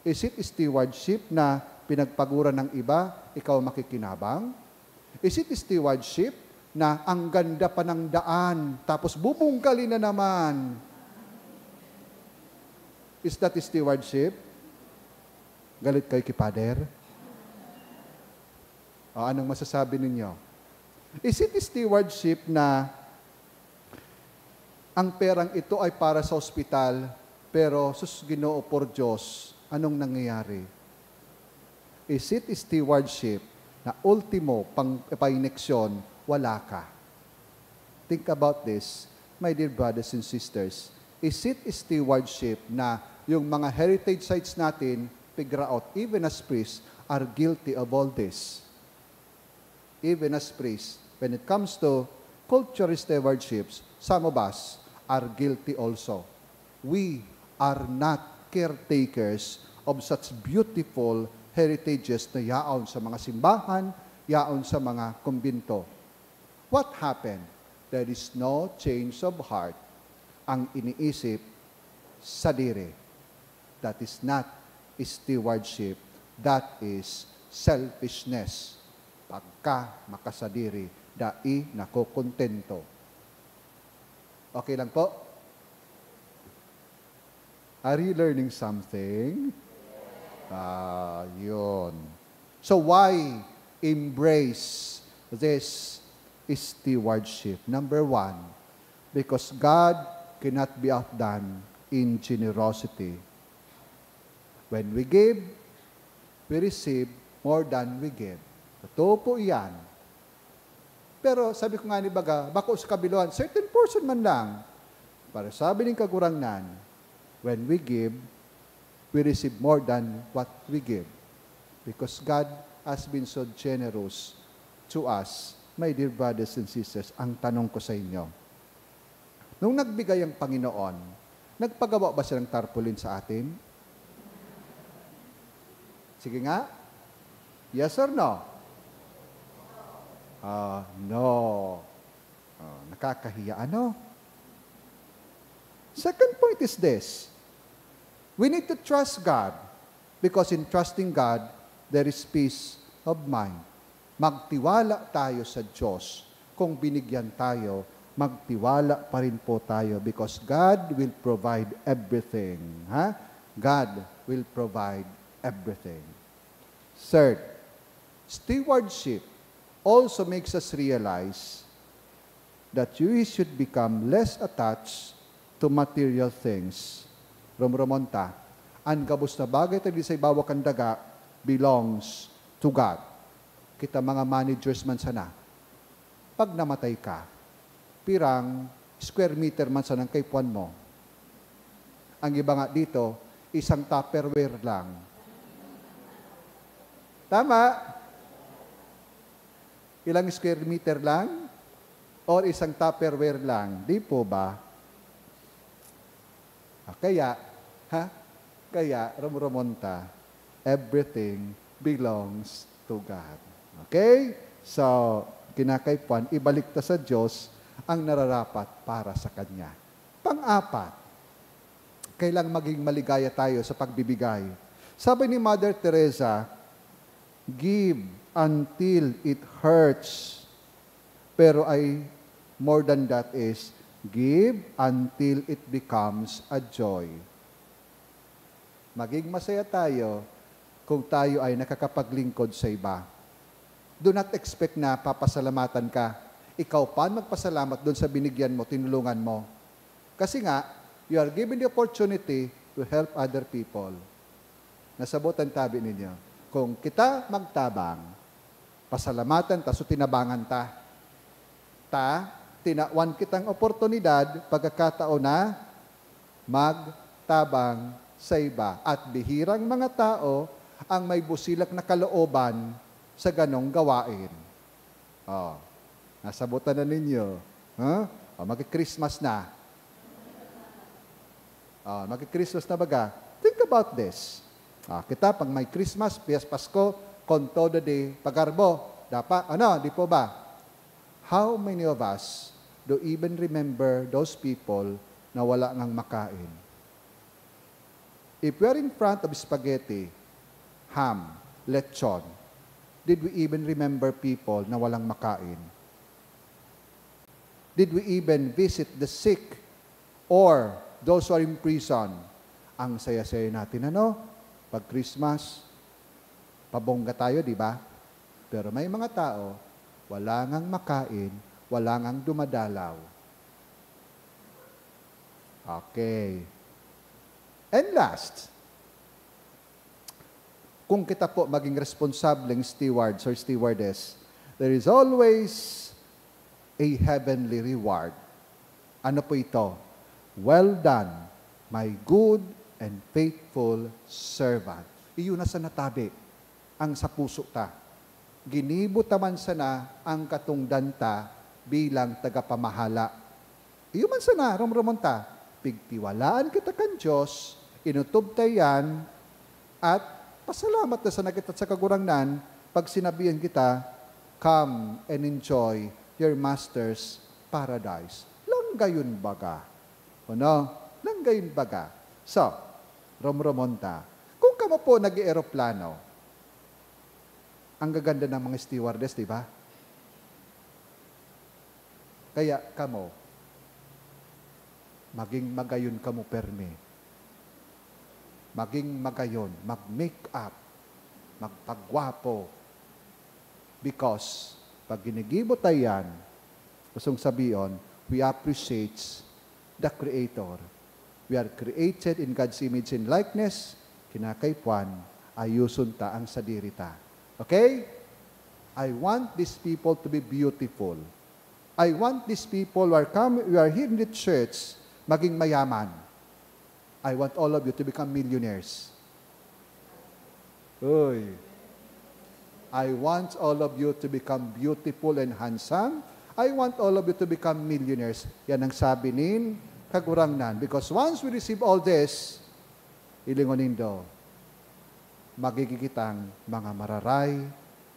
Is it stewardship na pinagpaguran ng iba, ikaw makikinabang? Is it stewardship na ang ganda pa ng daan, tapos bubungkalin na naman? Is that stewardship? Galit kayo ki Pader? O, anong masasabi ninyo? Is it stewardship na ang perang ito ay para sa ospital, pero, sus, Ginoo por Diyos, anong nangyayari? Is it stewardship na ultimo, pang, paineksyon, wala ka? Think about this, my dear brothers and sisters. Is it stewardship na yung mga heritage sites natin, pigraot, even as priests, are guilty of all this? Even as priests, when it comes to culture stewardships, some of us are guilty also. We are not caretakers of such beautiful heritages na yaon sa mga simbahan, yaon sa mga kumbento. What happened? There is no change of heart. Ang iniisip, sadiri. That is not stewardship. That is selfishness. Pagka makasadiri, dai nakokontento. Okay lang po? Are you learning something? Ah, yun. So why embrace this stewardship? Number one, because God cannot be outdone in generosity. When we give, we receive more than we give. Totoo po iyan. Pero sabi ko nga ni baga, bako sa kabiluhan, certain portion man lang. Pero sabi ning Kagurangnan, when we give, we receive more than what we give. Because God has been so generous to us, my dear brothers and sisters. Ang tanong ko sa inyo, nung nagbigay ang Panginoon, nagpagawa ba siya ng tarpaulin sa atin? Sige nga. Yes or no? Ah, no. Ah, nakakahiya, ano? Second point is this. We need to trust God because in trusting God, there is peace of mind. Magtiwala tayo sa Diyos. Kung binigyan tayo, magtiwala pa rin po tayo because God will provide everything. Ha? God will provide everything. Third, stewardship also makes us realize that we should become less attached to material things. Romromon ta, an gabos na bagay ta di sa ibabaw kan daga belongs to God. Kita mga managers man sana, pag namatay ka, pirang square meter man sana ang kaipuhan mo? Ang iba nga dito, isang Tupperware lang. Tama? Ilang square meter lang? Or isang Tupperware lang, di po ba? Ah, kaya, ha? Kaya, rumrumon ta, everything belongs to God. Okay? So, kinakaipuhan, ibalik ta sa Diyos ang nararapat para sa Kanya. Pang-apat, kailang maging maligaya tayo sa pagbibigay. Sabi ni Mother Teresa, "Give until it hurts." Pero ay more than that is, "Give until it becomes a joy." Maging masaya tayo kung tayo ay nakakapaglingkod sa iba. Do not expect na papasalamatan ka. Ikaw pa ang magpasalamat doon sa binigyan mo, tinulungan mo. Kasi nga, you are given the opportunity to help other people. Nasabotan tabi ninyo. Kung kita magtabang, pasalamatan ta, so tinabangan ta. Ta, tinawan kitang oportunidad, pagkakataon na magtabang sa iba. At bihirang mga tao ang may busilak na kalooban sa ganong gawain. Oh, nasabotan na ninyo. Huh? Oh, magki-Christmas na. Oh, magki-Christmas na baga. Think about this. Ah, kita, pag may Christmas, piyas Pasko, con todo de pagarbo. Dapat, ano, di po ba? How many of us do even remember those people na wala ngang makain? If we are in front of spaghetti, ham, lechon, did we even remember people na walang makain? Did we even visit the sick or those who are in prison? Ang saya-saya natin, ano? Pag Christmas, pabongga tayo, di ba? Pero may mga tao, wala ngang makain, wala ngang dumadalaw. Okay. And last, kung kita po maging responsableng stewards or stewardess, there is always a heavenly reward. Ano po ito? "Well done, my good and faithful servant." Iyo na sa natabi ang sa puso ta. Ginibo ta man sana ang katongdan ta bilang tagapamahala. Iyo man sana, romromon ta, pigtiwalaan kita kan Dios, inotob ta iyan, at pasalamat na sana kita sa Kagurangnan pag sinabihan kita, "Come and enjoy your master's paradise." Langgayon baga. Ano? Langgayon baga. So, romromon ta. Kung kamo po nag-eeroplano, ang gaganda ng mga stewardess, di ba? Kaya kamo, maging magayon kamo permi. Maging magayon, mag-make up, magpagwapo. Because, pag ginigibo ta yan, gustong sabihin, we appreciate the Creator. We are created in God's image and likeness. Kinakaipuhan, ayuson ta ang sadiri ta. Okay? I want these people to be beautiful. I want these people who are coming, who are here in the church, maging mayaman. I want all of you to become millionaires. Uy. I want all of you to become beautiful and handsome. I want all of you to become millionaires. Yan ang sabi nin Kagurangnan. Because once we receive all this, hilingon nindo, magiging kitang mga mararay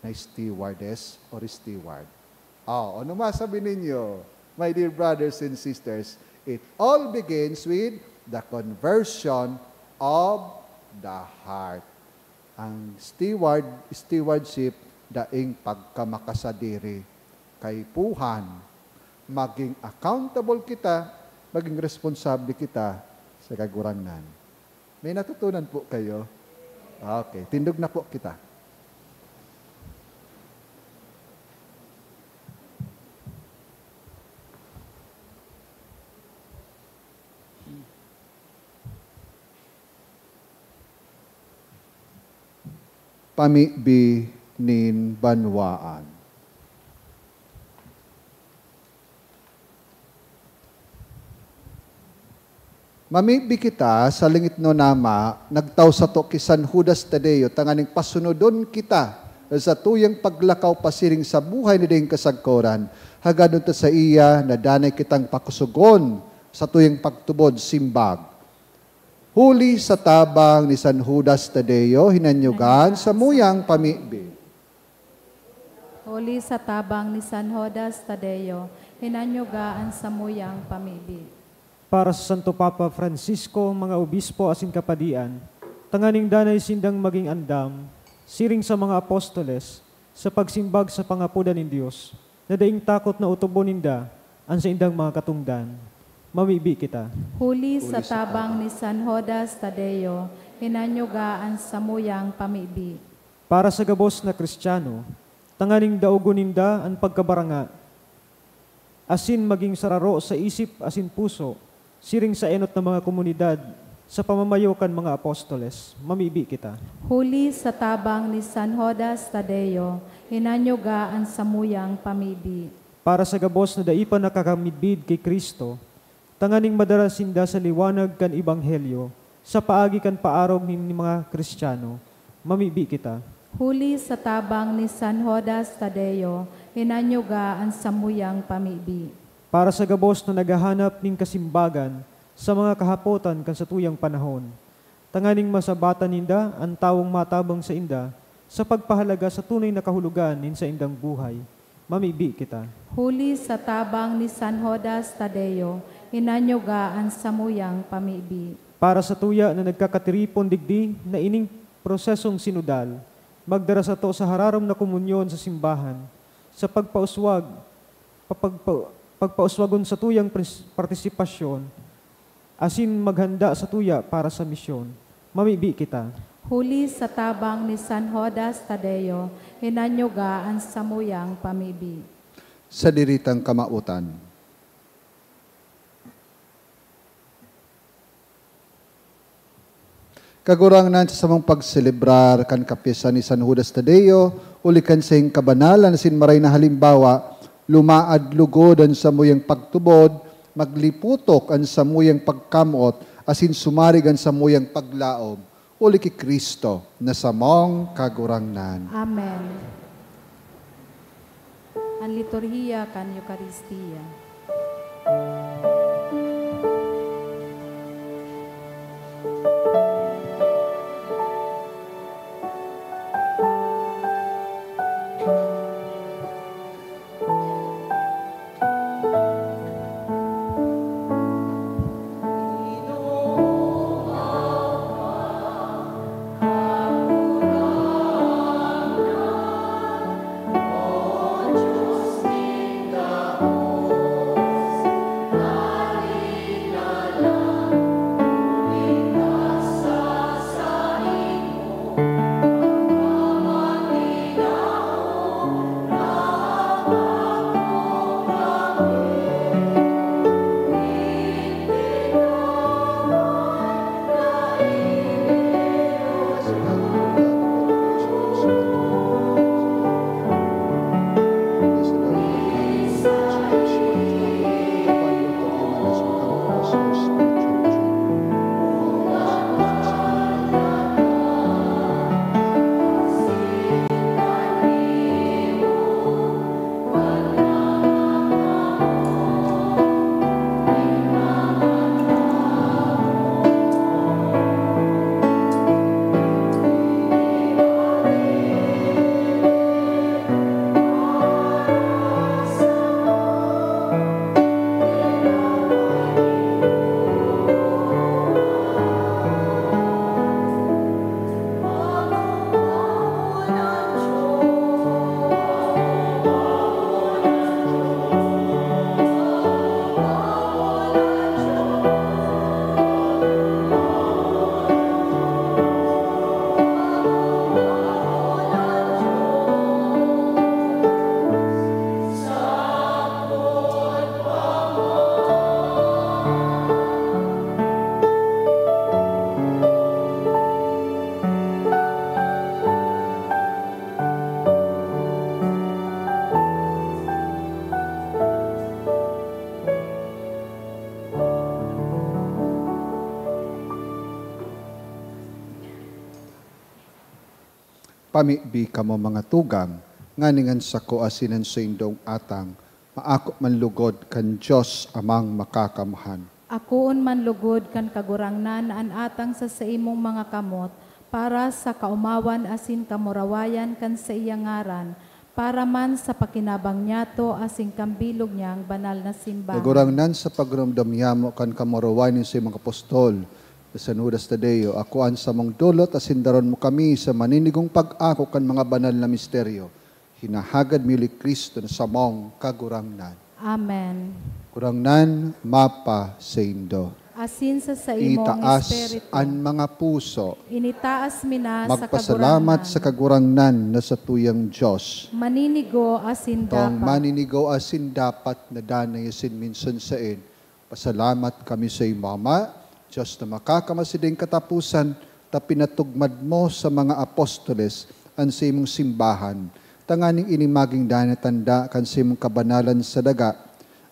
na stewardess or steward. Oh, ano masabi ninyo, my dear brothers and sisters? It all begins with the conversion of the heart. Ang steward, stewardship, daing pagkamakasadiri. Kaipuhan, maging accountable kita, maging responsable kita sa Kagurangnan. May natutunan po kayo? Okay, tindog na po kita. Pamibi nin banwaan. Mamibi kita sa langitnon na Ama, nagtao sato ki San Judas Tadeo, tanganing pasunodon kita sa tuyang paglakaw pasiring sa buhay na daing kasagkoran, hagad ta saiya na danay kitang pakusugon sa tuyang pagtubod simbag. Huli sa tabang ni San Judas Tadeo, hinanyugan sa muyang pamibi. Huli sa tabang ni San Judas Tadeo, hinanyuga an samuyang pamibi. Para sa Santo Papa Francisco, mga obispo asin kapadian, tanganing danay sindang maging andam, siring sa mga apostoles, sa pagsimbag sa pangapodan nin Dios, na daing takot na otobon ninda an saindang mga katongdan. Mamibi kita. Huli sa tabang ni San Judas Tadeo, hinanyuga an samuyang pamibi. Para sa gabos na Kristiyano, tanganing daogon ninda an pagkabaranga, asin maging sararo sa isip asin puso, siring sa enot na mga komunidad, sa pamamayo kan mga apostoles. Mamibi kita. Huli sa tabang ni San Judas Tadeo, hinanyuga an samuyang pamibi. Para sa gabos na dai pa nakakamidbid ki Cristo, tanganing madara sinda sa liwanag kan Ebanghelyo sa paagi kan paarog nin mga Kristiyano. Mamibi kita. Huli sa tabang ni San Judas Tadeo, hinanyuga an samuyang pamibi. Para sa gabos na naghahanap nin kasimbagan sa mga kahapotan kan satuyang panahon, tanganing masabatan ninda an tawong matabang sainda sa pagpahalaga sa tunay na kahulogan nin saindang buhay. Mamibi kita. Huli sa tabang ni San Judas Tadeo, hinanyuga an samuyang pamibi. Para sa tuya na nagkakatiripon digdi na ining prosesong sinodal, magdara sato sa hararom na komunyon sa simbahan, sa pagpauswag, papagpa- pagpauswagon sa tuyang pres- partisipasyon, asin maghanda sa tuya para sa misyon. Mamibi kita. Huli sa tabang ni San Judas Tadeo, hinanyuga an samuyang pamibi. Sa diritang kamaotan. Kagurangnan, sa samong pagselebrar kan kapyestan ni San Judas Tadeo, uli kan saiyang kabanalan asin maray na halimbawa, lumaad lugod an samuyang pagtubod, magliputok an samuyang pagkamoot, asin sumarig an samuyang paglaom, uli ki Cristo na samong Kagurangnan. Amen. An liturhiya kan Eukaristia. Pamibi kamo, mga tugang, nganing an sako asin an saindong atang maako man lugod kan Dios Amang Makakamhan. Akoon man lugod kan Kagurangnan an atang sa saimong mga kamot, para sa kaomawan asin kamurawayan kan saiyang ngaran, para man sa pakinabang niyato asin kan bilog niyang banal na simbahan. Kagurangnan, sa pagromdom niyamo kan kamurawayan nin saimong apostol, San Judas Tadeo, akoa an samong dolot asin daron mo kami sa maninigong pag-ako kan mga banal na misteryo. Hinahagad mi huli ki Cristo na samong Kagurangnan. Amen. Kagurangnan mapasaindo. Asin sa saimong Itaas espiritu. An mga puso. Initaas mi na sa Magpasalamat Kagurangnan. Sa Kagurangnan na satuyang Dios. Maninigo asin Tong dapat. Maninigo asin dapat na danay asin minsan saen. Pasalamat kami sa imo, Ama, Dios na makakamasiding kataposan, ta pinatugmad mo sa mga apostoles an saimong simbahan, tanganing ini magin danay na tanda kan saimong kabanalan sa daga,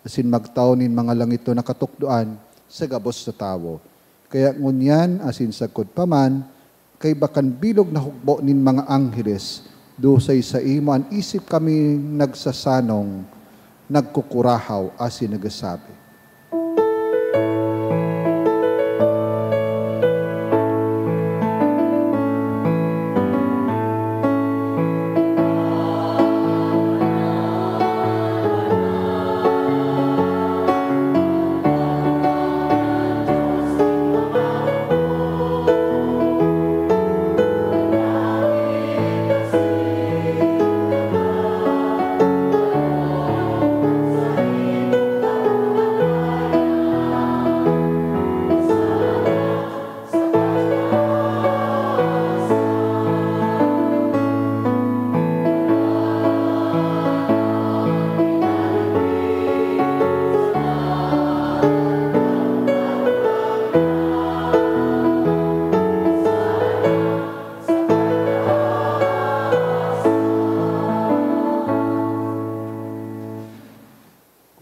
asin magtao nin mga langito na katukdoan sa gabos na tawo. Kaya ngunyan, asin sagkod pa man, kaiba kan bilog na hukbo nin mga angheles, dusay saimo an isip kami nagsasanong, nagkukurahaw asin nagsasabi.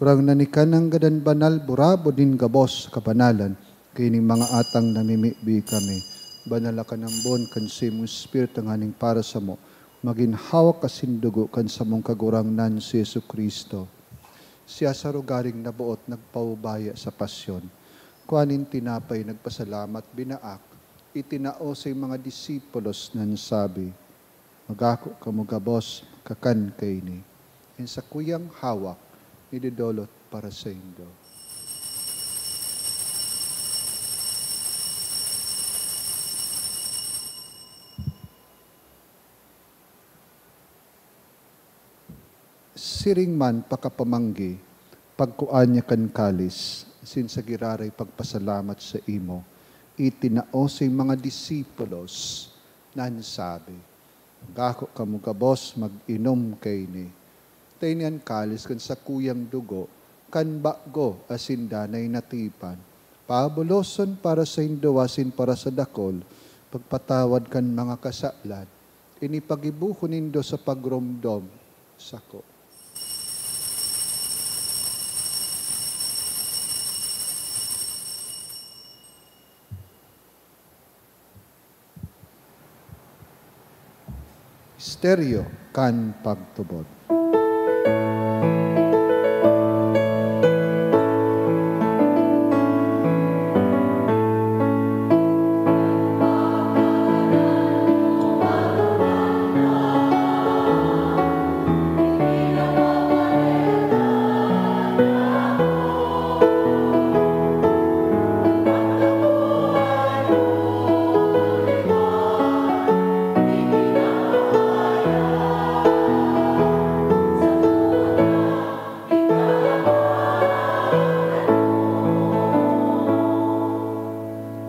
Kagurangnan, ika nanggad an banal, burabod nin gabos kabanalan, kaining mga atang namimibi kami. Banalakan ambon kan saimong Espiritu nganing para samo, magin hawak asin dugo kan samong Kagurangnan si Jesu-Cristo. Siya sa rogaring naboot nagpaubaya sa pasyon. Kua nin tinapay, nagpasalamat, binaak, itinao sa mga disipulos na nagsabi, "Mag-ako kamo gabos, kakan kaini. An sakuyang hawak, idodolot para saindo." Siring man pakapamanggi, pagkua niya kan kalis, asin sa giraray pagpasalamat saimo, itinao sa mga disipulos, na nagsabi, "Gako kamo gabos mag-inom kaini. Ta ini an kalis kan sakuyang dugo kan bago asin danay na tipan, pabuloson para saindo asin para sa dakul, pagpatawad kan mga kasalan. Ini paggibohon nindo sa pagromdom sako." Misteryo kan pagtubod.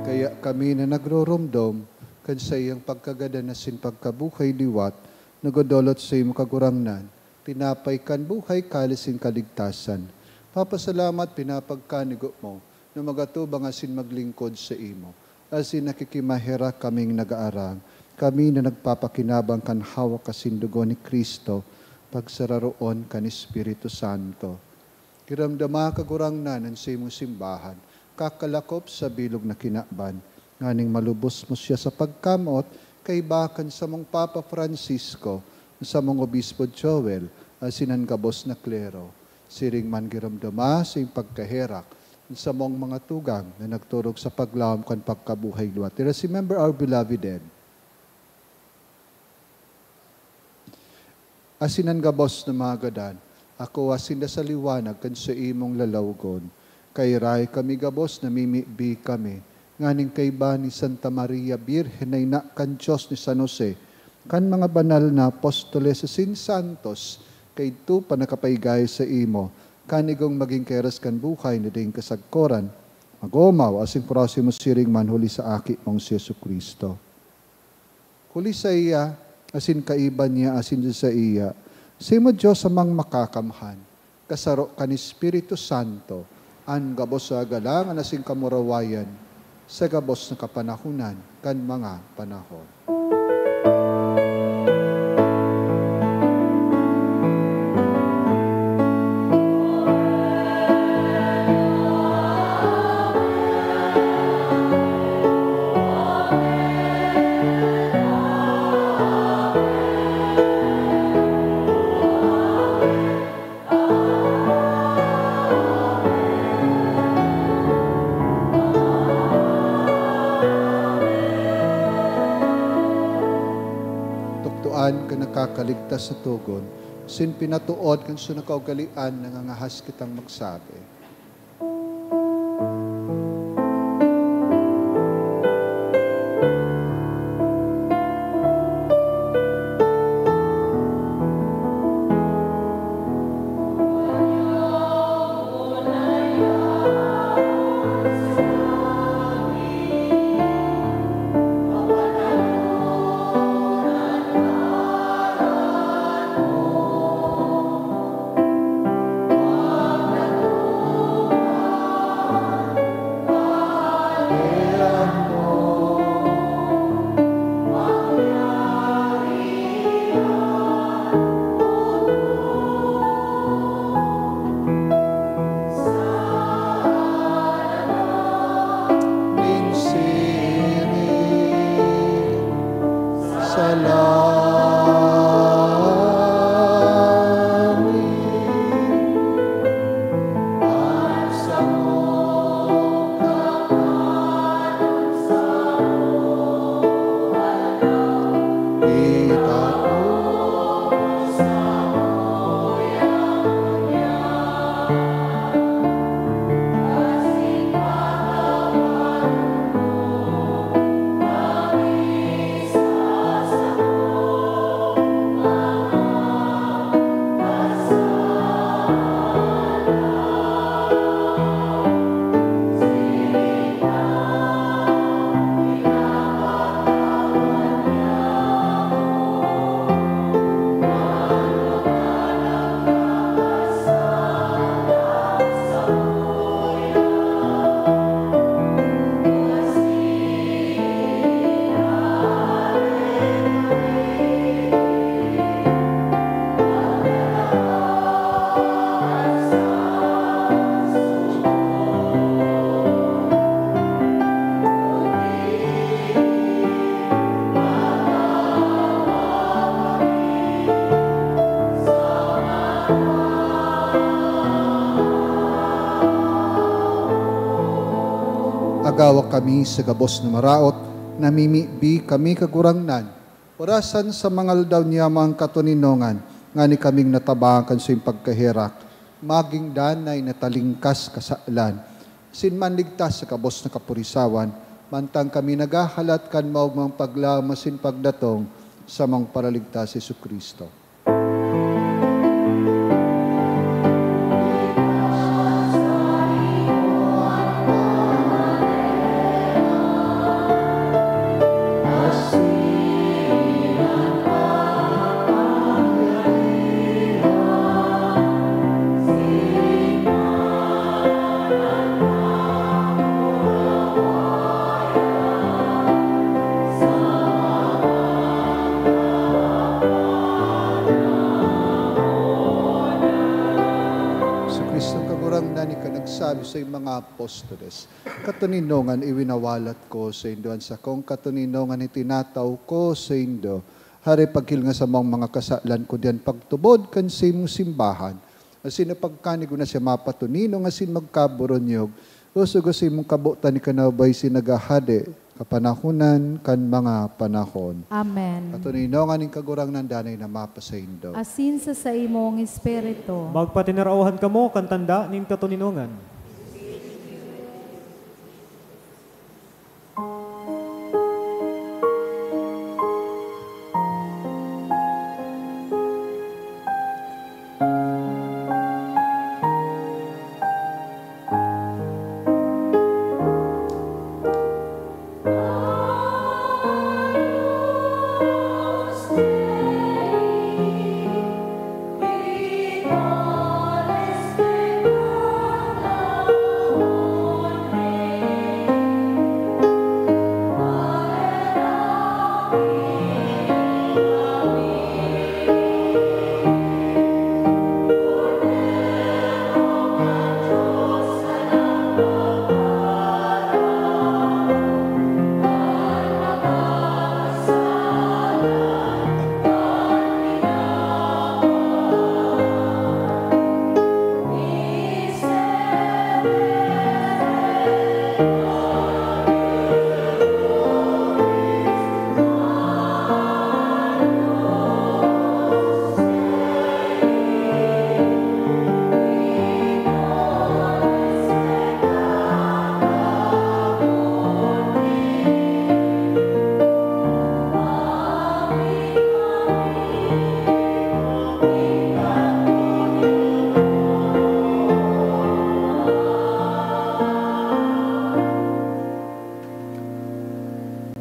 Kaya kami na nagroromdom kan saiyang pagkagadan asin pagkabuhay liwat, nagdodolot saimo, Kagurangnan, tinapay kan buhay, kalis nin kaligtasan. Papasalamat, pinapagkanigo mo, na magatubang asin maglingkod saimo. Asin nakikimaherak kaming nagaarang, kami na nagpapakinabang kan hawak asin dugo ni Cristo, pagsararoon kan Espiritu Santo. Giramdama, Kagurangnan, an saimong simbahan, kakalakop sa bilog na kinaban, nganing malubos mo siya sa pagkamoot, kaiba kan samong Papa Francisco, samong Obispo Joel, asin an gabos na klero. Siring man giromdoma sa iyong pagkaherak, an samong mga tugang na nagturog sa paglaom kan pagkabuhay liwat. Let us remember our beloved dead. Asin an gabos na mga gadan, akoa sinda sa liwanag kan saimong lalawgon. Kairay kami gabos, namimibi kami, nganing kaiba ni Santa Maria Birhen na ina kan Dios, ni San Jose, kan mga banal na apostoles asin santos, kaidto pa nakapaigay saimo, kan igong magin keras kan buhay na daing kasagkoran, mag-omaw asin prosimo siring man huli sa Aki mong si Jesu-Cristo. Huli saiya, asin kaiba niya, asin saiya, saimo, Dios Amang Makakamhan, kasaro kan Espiritu Santo, an gabos na kagalangan asin kamurawayan, sa gabos na kapanahonan kan mga panahon. Tukdoan kan nakakaligtas na togon, asin pinatood kan saro na kaugalean, nangangahas kitang magsabi. Nin siring sa langit. An samong kakanon sa buhay na itao saiya ngunyan, asin patawaron mo kami sa samong mga Agawa kami sa gabos na maraot, namimibi kami, Kagurangnan, orasan sa mga aldaw niyamo an katoninongan, ngani kaming natabangan kan saiyong pagkaherak, maging danay na talingkas kasalan, asin manligtas sa gabos na kapurisawan, mantang kami naghahalat kan maogmang paglaom asin pagdatong samong Paraligtas, Jesu-Cristo. Sa mga apostoles. Katoninongan iwinawalat ko saindo, an sakong katoninongan itinataw ko saindo. Hare, pagkil nga sa mga, mga kasalan ko diyan, pagtubod kan simong simbahan, asin pagkanig na siya mapatoninong asin magkaboronyog, usugo sa imong kabotan ni kanabay si nagahade, kapanahonan kan mga panahon. Amen. Katoninongan nin Kagurangnan danay na mapasaindo. Asin sa saimong espiritu. Magpatinaraohan kamo kan tanda nin katoninongan.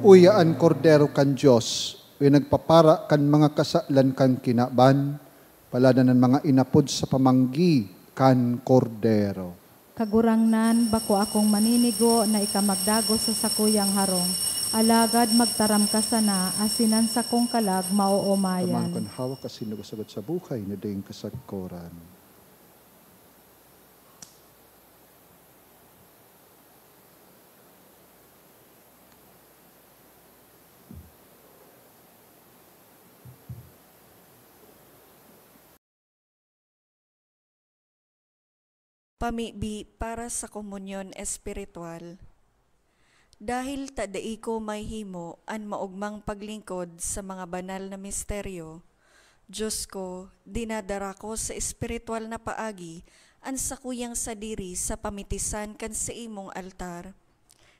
Uya an Kordero kan Dios, uya nagpapara kan mga kasalan kan kinaban, paladan an mga inapod sa pamanggi kan Kordero. Kagurangnan, bako akong maninigo na ika magdagos sa sakuyang harong, alagad magtaram ka sana, asin an sakong kalag maoomayan. Taman kan hawak asin lugod-lugod sa buhay na daing kasagkoran. Pamibi para sa komunyon espiritual. Dahil ta dai ko mahimo an maogmang paglingkod sa mga banal na misteryo, Diyos ko, dinadara ko sa espiritual na paagi an sakuyang sadiri sa pamitisan kan saimong altar.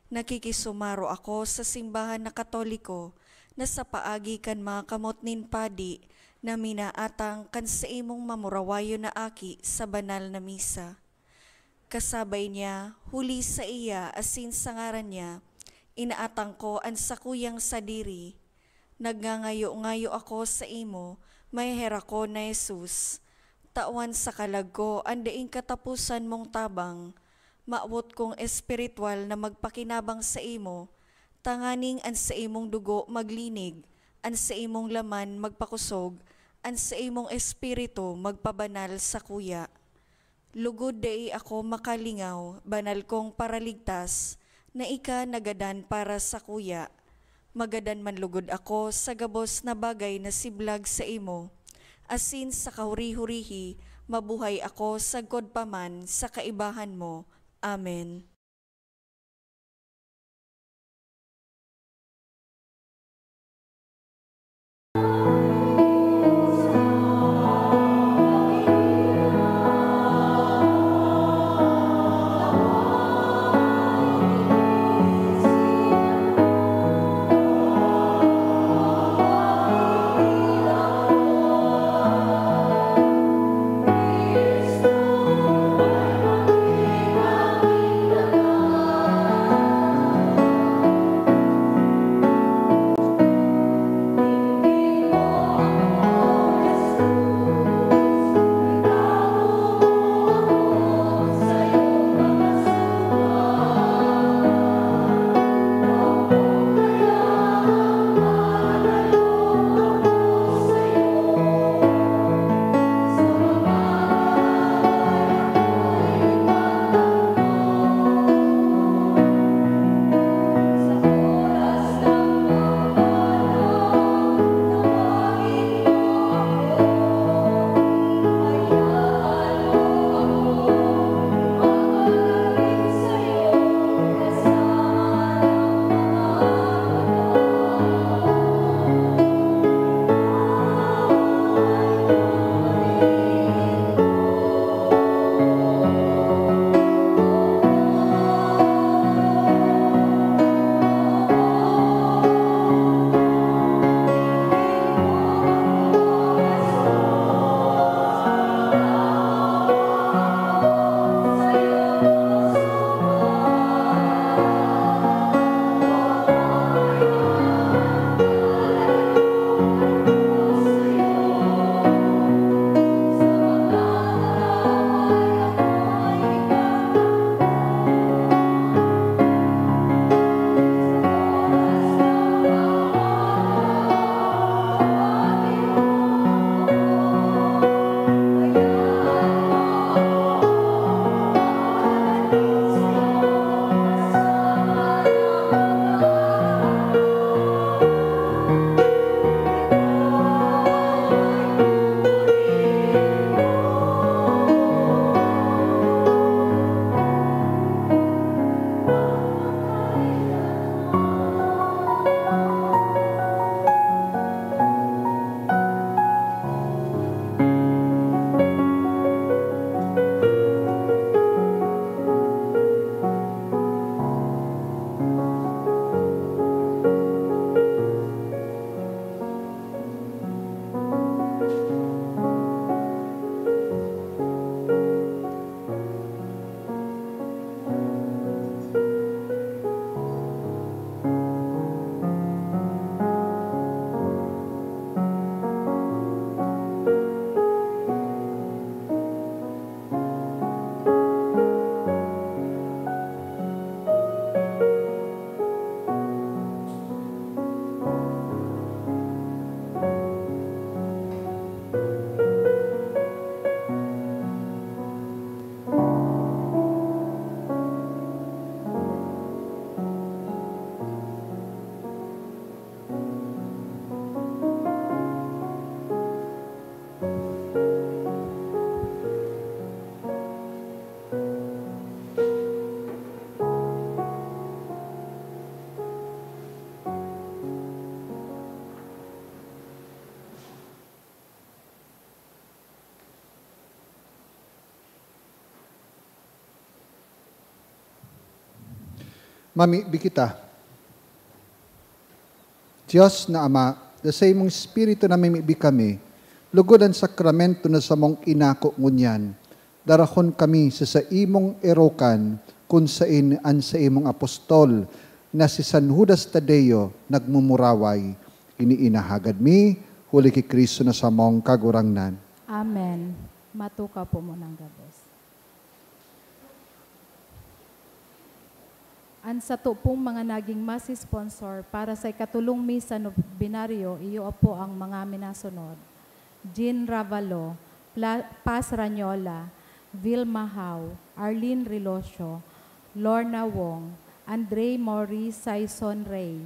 Nakikisumaro ako sa simbahan na Katoliko na sa paagi kan mga kamot nin padi na minaatang kan saimong mamurawayon na aki sa banal na misa. Kasabay niya, huli saiya asin sa ngaran niya, inaatang ko an sakuyang sadiri. Nagngangayo-ngayo ako saimo, maheherak ko na Jesus. Tawan sa kalag ko an daing kataposan mong tabang. Mawot kong espiritual na magpakinabang saimo, tanganing an saimong dugo maglinig, an saimong laman magpakosog, an saimong espiritu magpabanal sakuya. Lugod dai ako makalingaw, banal kong Paraligtas, na ika nagadan para sakuya. Magadan man lugod ako sa gabos na bagay na siblag saimo, asin sa kahuri-hurihi mabuhay ako sagkod pa man sa kaibahan mo. Amen. Mamibi kita. Dios na Ama, da saimong Espiritu namimibi kami, lugod an sakramento na samong inako ngunyan, darahon kami sa saimong erokan, kun saen an saimong apostol na si San Judas Tadeo nagmumuraway. Ini inahagad mi, huli ki Cristo na samong Kagurangnan. Amen. Matukaw po munang gabos. An sato pong mga naging mass sponsor para sa ikatulong misa nobenaryo, iyo po ang mga minasunod: Jean Ravalo, Pla-, Paz Ranyola, Vilma Hao, Arlene Relocio, Lorna Wong, Andre Maurice Saison Rey,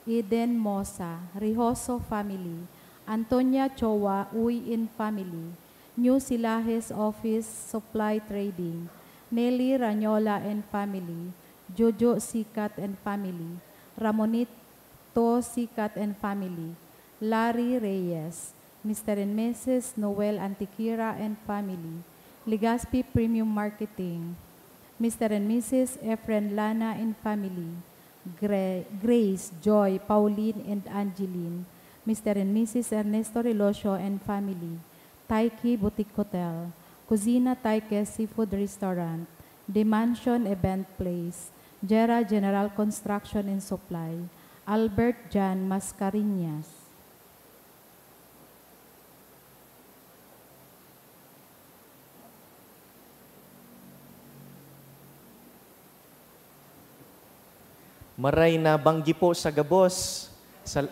Eden Mosa, Rijoso family, Antonia Chowa Uy and family, New Silahes Office Supply Trading, Nelly Ranyola and family, Jojo Sikat and family, Ramonito Sikat and family, Larry Reyes, Mister and Missus Noel Antiquira and family, Legazpi Premium Marketing, Mister and Missus Efren Lana and family, Gra-, Grace, Joy, Pauline, and Angeline, Mister and Missus Ernesto Relocio and family, Taiki Boutique Hotel, Cusina Taike Seafood Restaurant, The Mansion Event Place, Jera General Construction and Supply, Albert Jan Mascareñas. Maray na banggi po sa gabos. Sal-,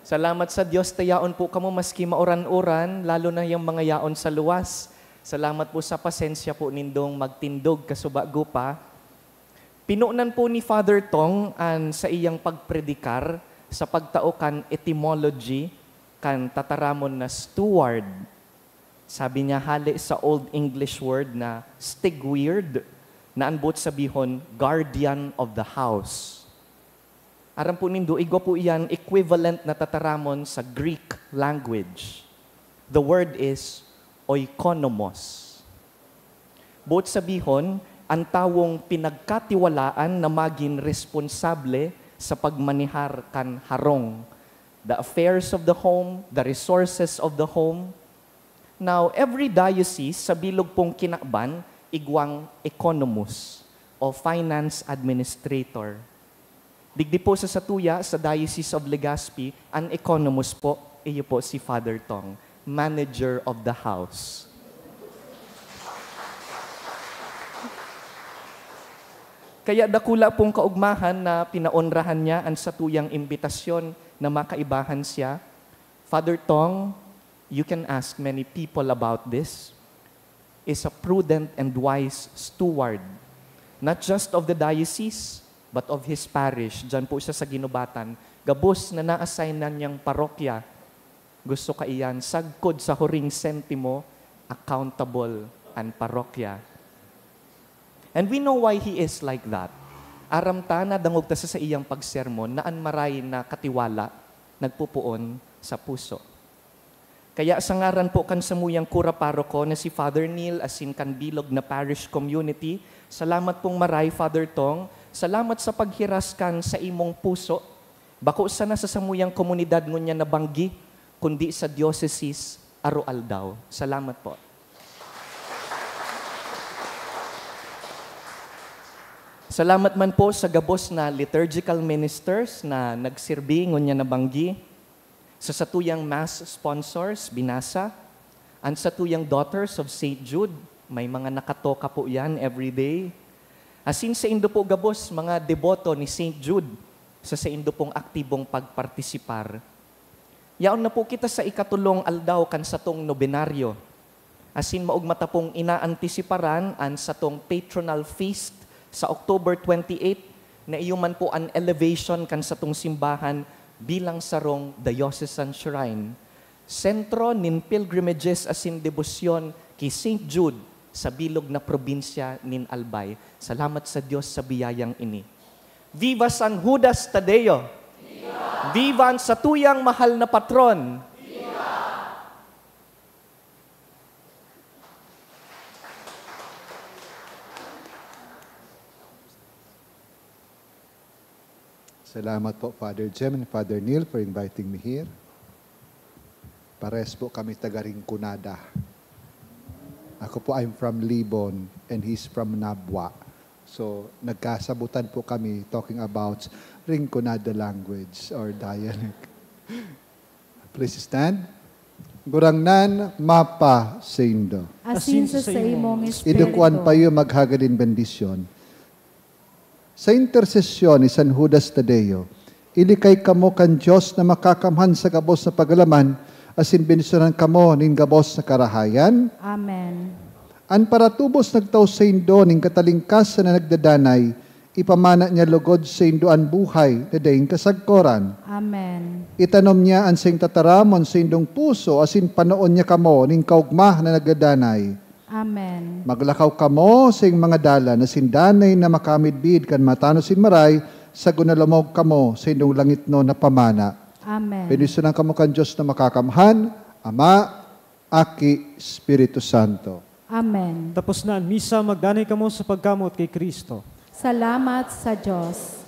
salamat sa Dios, ta yaon po kamo maski mauran-uran, lalo na yang mga yaon sa luwas. Salamat po sa pasensya po nindong magtindog kasubago pa. Pinonan po ni Father Tong an saiyang pagpredikar sa pagtao kan etymology kan tataramon na steward. Sabi niya, hale sa Old English word na stigweard, na an boot sabihon, guardian of the house. Aram po nindo, igwa po iyan equivalent na tataramon sa Greek language. The word is oikonomos. Boot sabihon, an tawong pinagkatiwalaan na magin responsable sa pagmanehar kan harong, the affairs of the home, the resources of the home. Now, every diocese sa bilog pong kinaban, igwang economus o finance administrator. Digdi po sa satuya, sa Diocese of Legazpi, an economus po, iyo po si Father Tong, manager of the house. Kaya dakula pong kaugmahan na pinaonrahan niya an satuyang imbitasyon na makaibahan siya. Father Tong, you can ask many people about this, is a prudent and wise steward, not just of the diocese, but of his parish. Diyan po siya sa Guinobatan, gabos na na-assign na niyang parokya. Gusto kaiyan, sagkod sa huring sentimo, accountable an parokya. And we know why he is like that. Aram ta, nadangog ta sa saiyang pagsermon na an maray na katiwala nagpupoon sa puso. Kaya sa ngaran po kan samuyang kura paroko na si Father Neil asin kan bilog na parish community, salamat pong maray, Father Tong. Salamat sa paghiras kan saimong puso, bako sana sa samuyang komunidad ngunyan na banggi, kundi sa diocese aroaldaw. Salamat po. Salamat man po sa gabos na liturgical ministers na nagsirbi ngunyan na banggi. Sa satuyang mass sponsors, binasa, an satuyang Daughters of Saint Jude, may mga nakatoka po yan every day. Asin saindo po gabos, mga deboto ni Saint Jude, sa saindo pong aktibong pagpartisipar. Yaon na po kita sa ikatulong aldaw kan satong nobenaryo. Asin maogma ta pong inaantisiparan an satong patronal feast sa October twenty-eight, na iyo man po an elevation kan satong simbahan bilang sarong diocesan shrine, sentro nin pilgrimages asin debosyon ki Saint Jude sa bilog na probinsya nin Albay. Salamat sa Dios sa biyayang ini. Viva San Judas Tadeo! Viva! Viva an satuyang mahal na patron! Viva! Salamat po, Father Jem and Father Neil, for inviting me here. Pares po kami taga Rinconada. Ako po, I'm from Libon and he's from Nabua. So, nagkasabutan po kami talking about Rinconada language or dialect. Please stand. Gurangnan, mapa saindo. Asin sa saimong Idukuan espiritu. Payo maghagad nin bendisyon. Sa intersesyon ni San Judas Tadeo, ilikay kamo kan Dios na Makakamhan sa gabos na pagalaman, asin bendisyonan kamo nin gabos na karahayan. Amen. An paratubos nagtao saindo nin katalingkasan na nagdadanay, ipamana niya logod saindo an buhay na daing kasagkoran. Amen. Itanom niya an saing tataramon saindong puso asin panoon niya kamo nin kaogma na nagdadanay. Amen. Maglakaw kamo sa iyong mga dalan na sindanay na makamidbid kan matanos sin maray, saguna lumog kamo sa indong langitnon na pamana. Amen. Bendisyunan kamo kan Dios na Makakamhan, Ama, Aki, Espiritu Santo. Amen. Tapos na an misa, magdanay kamo sa pagkamoot ki Cristo. Salamat sa Diyos.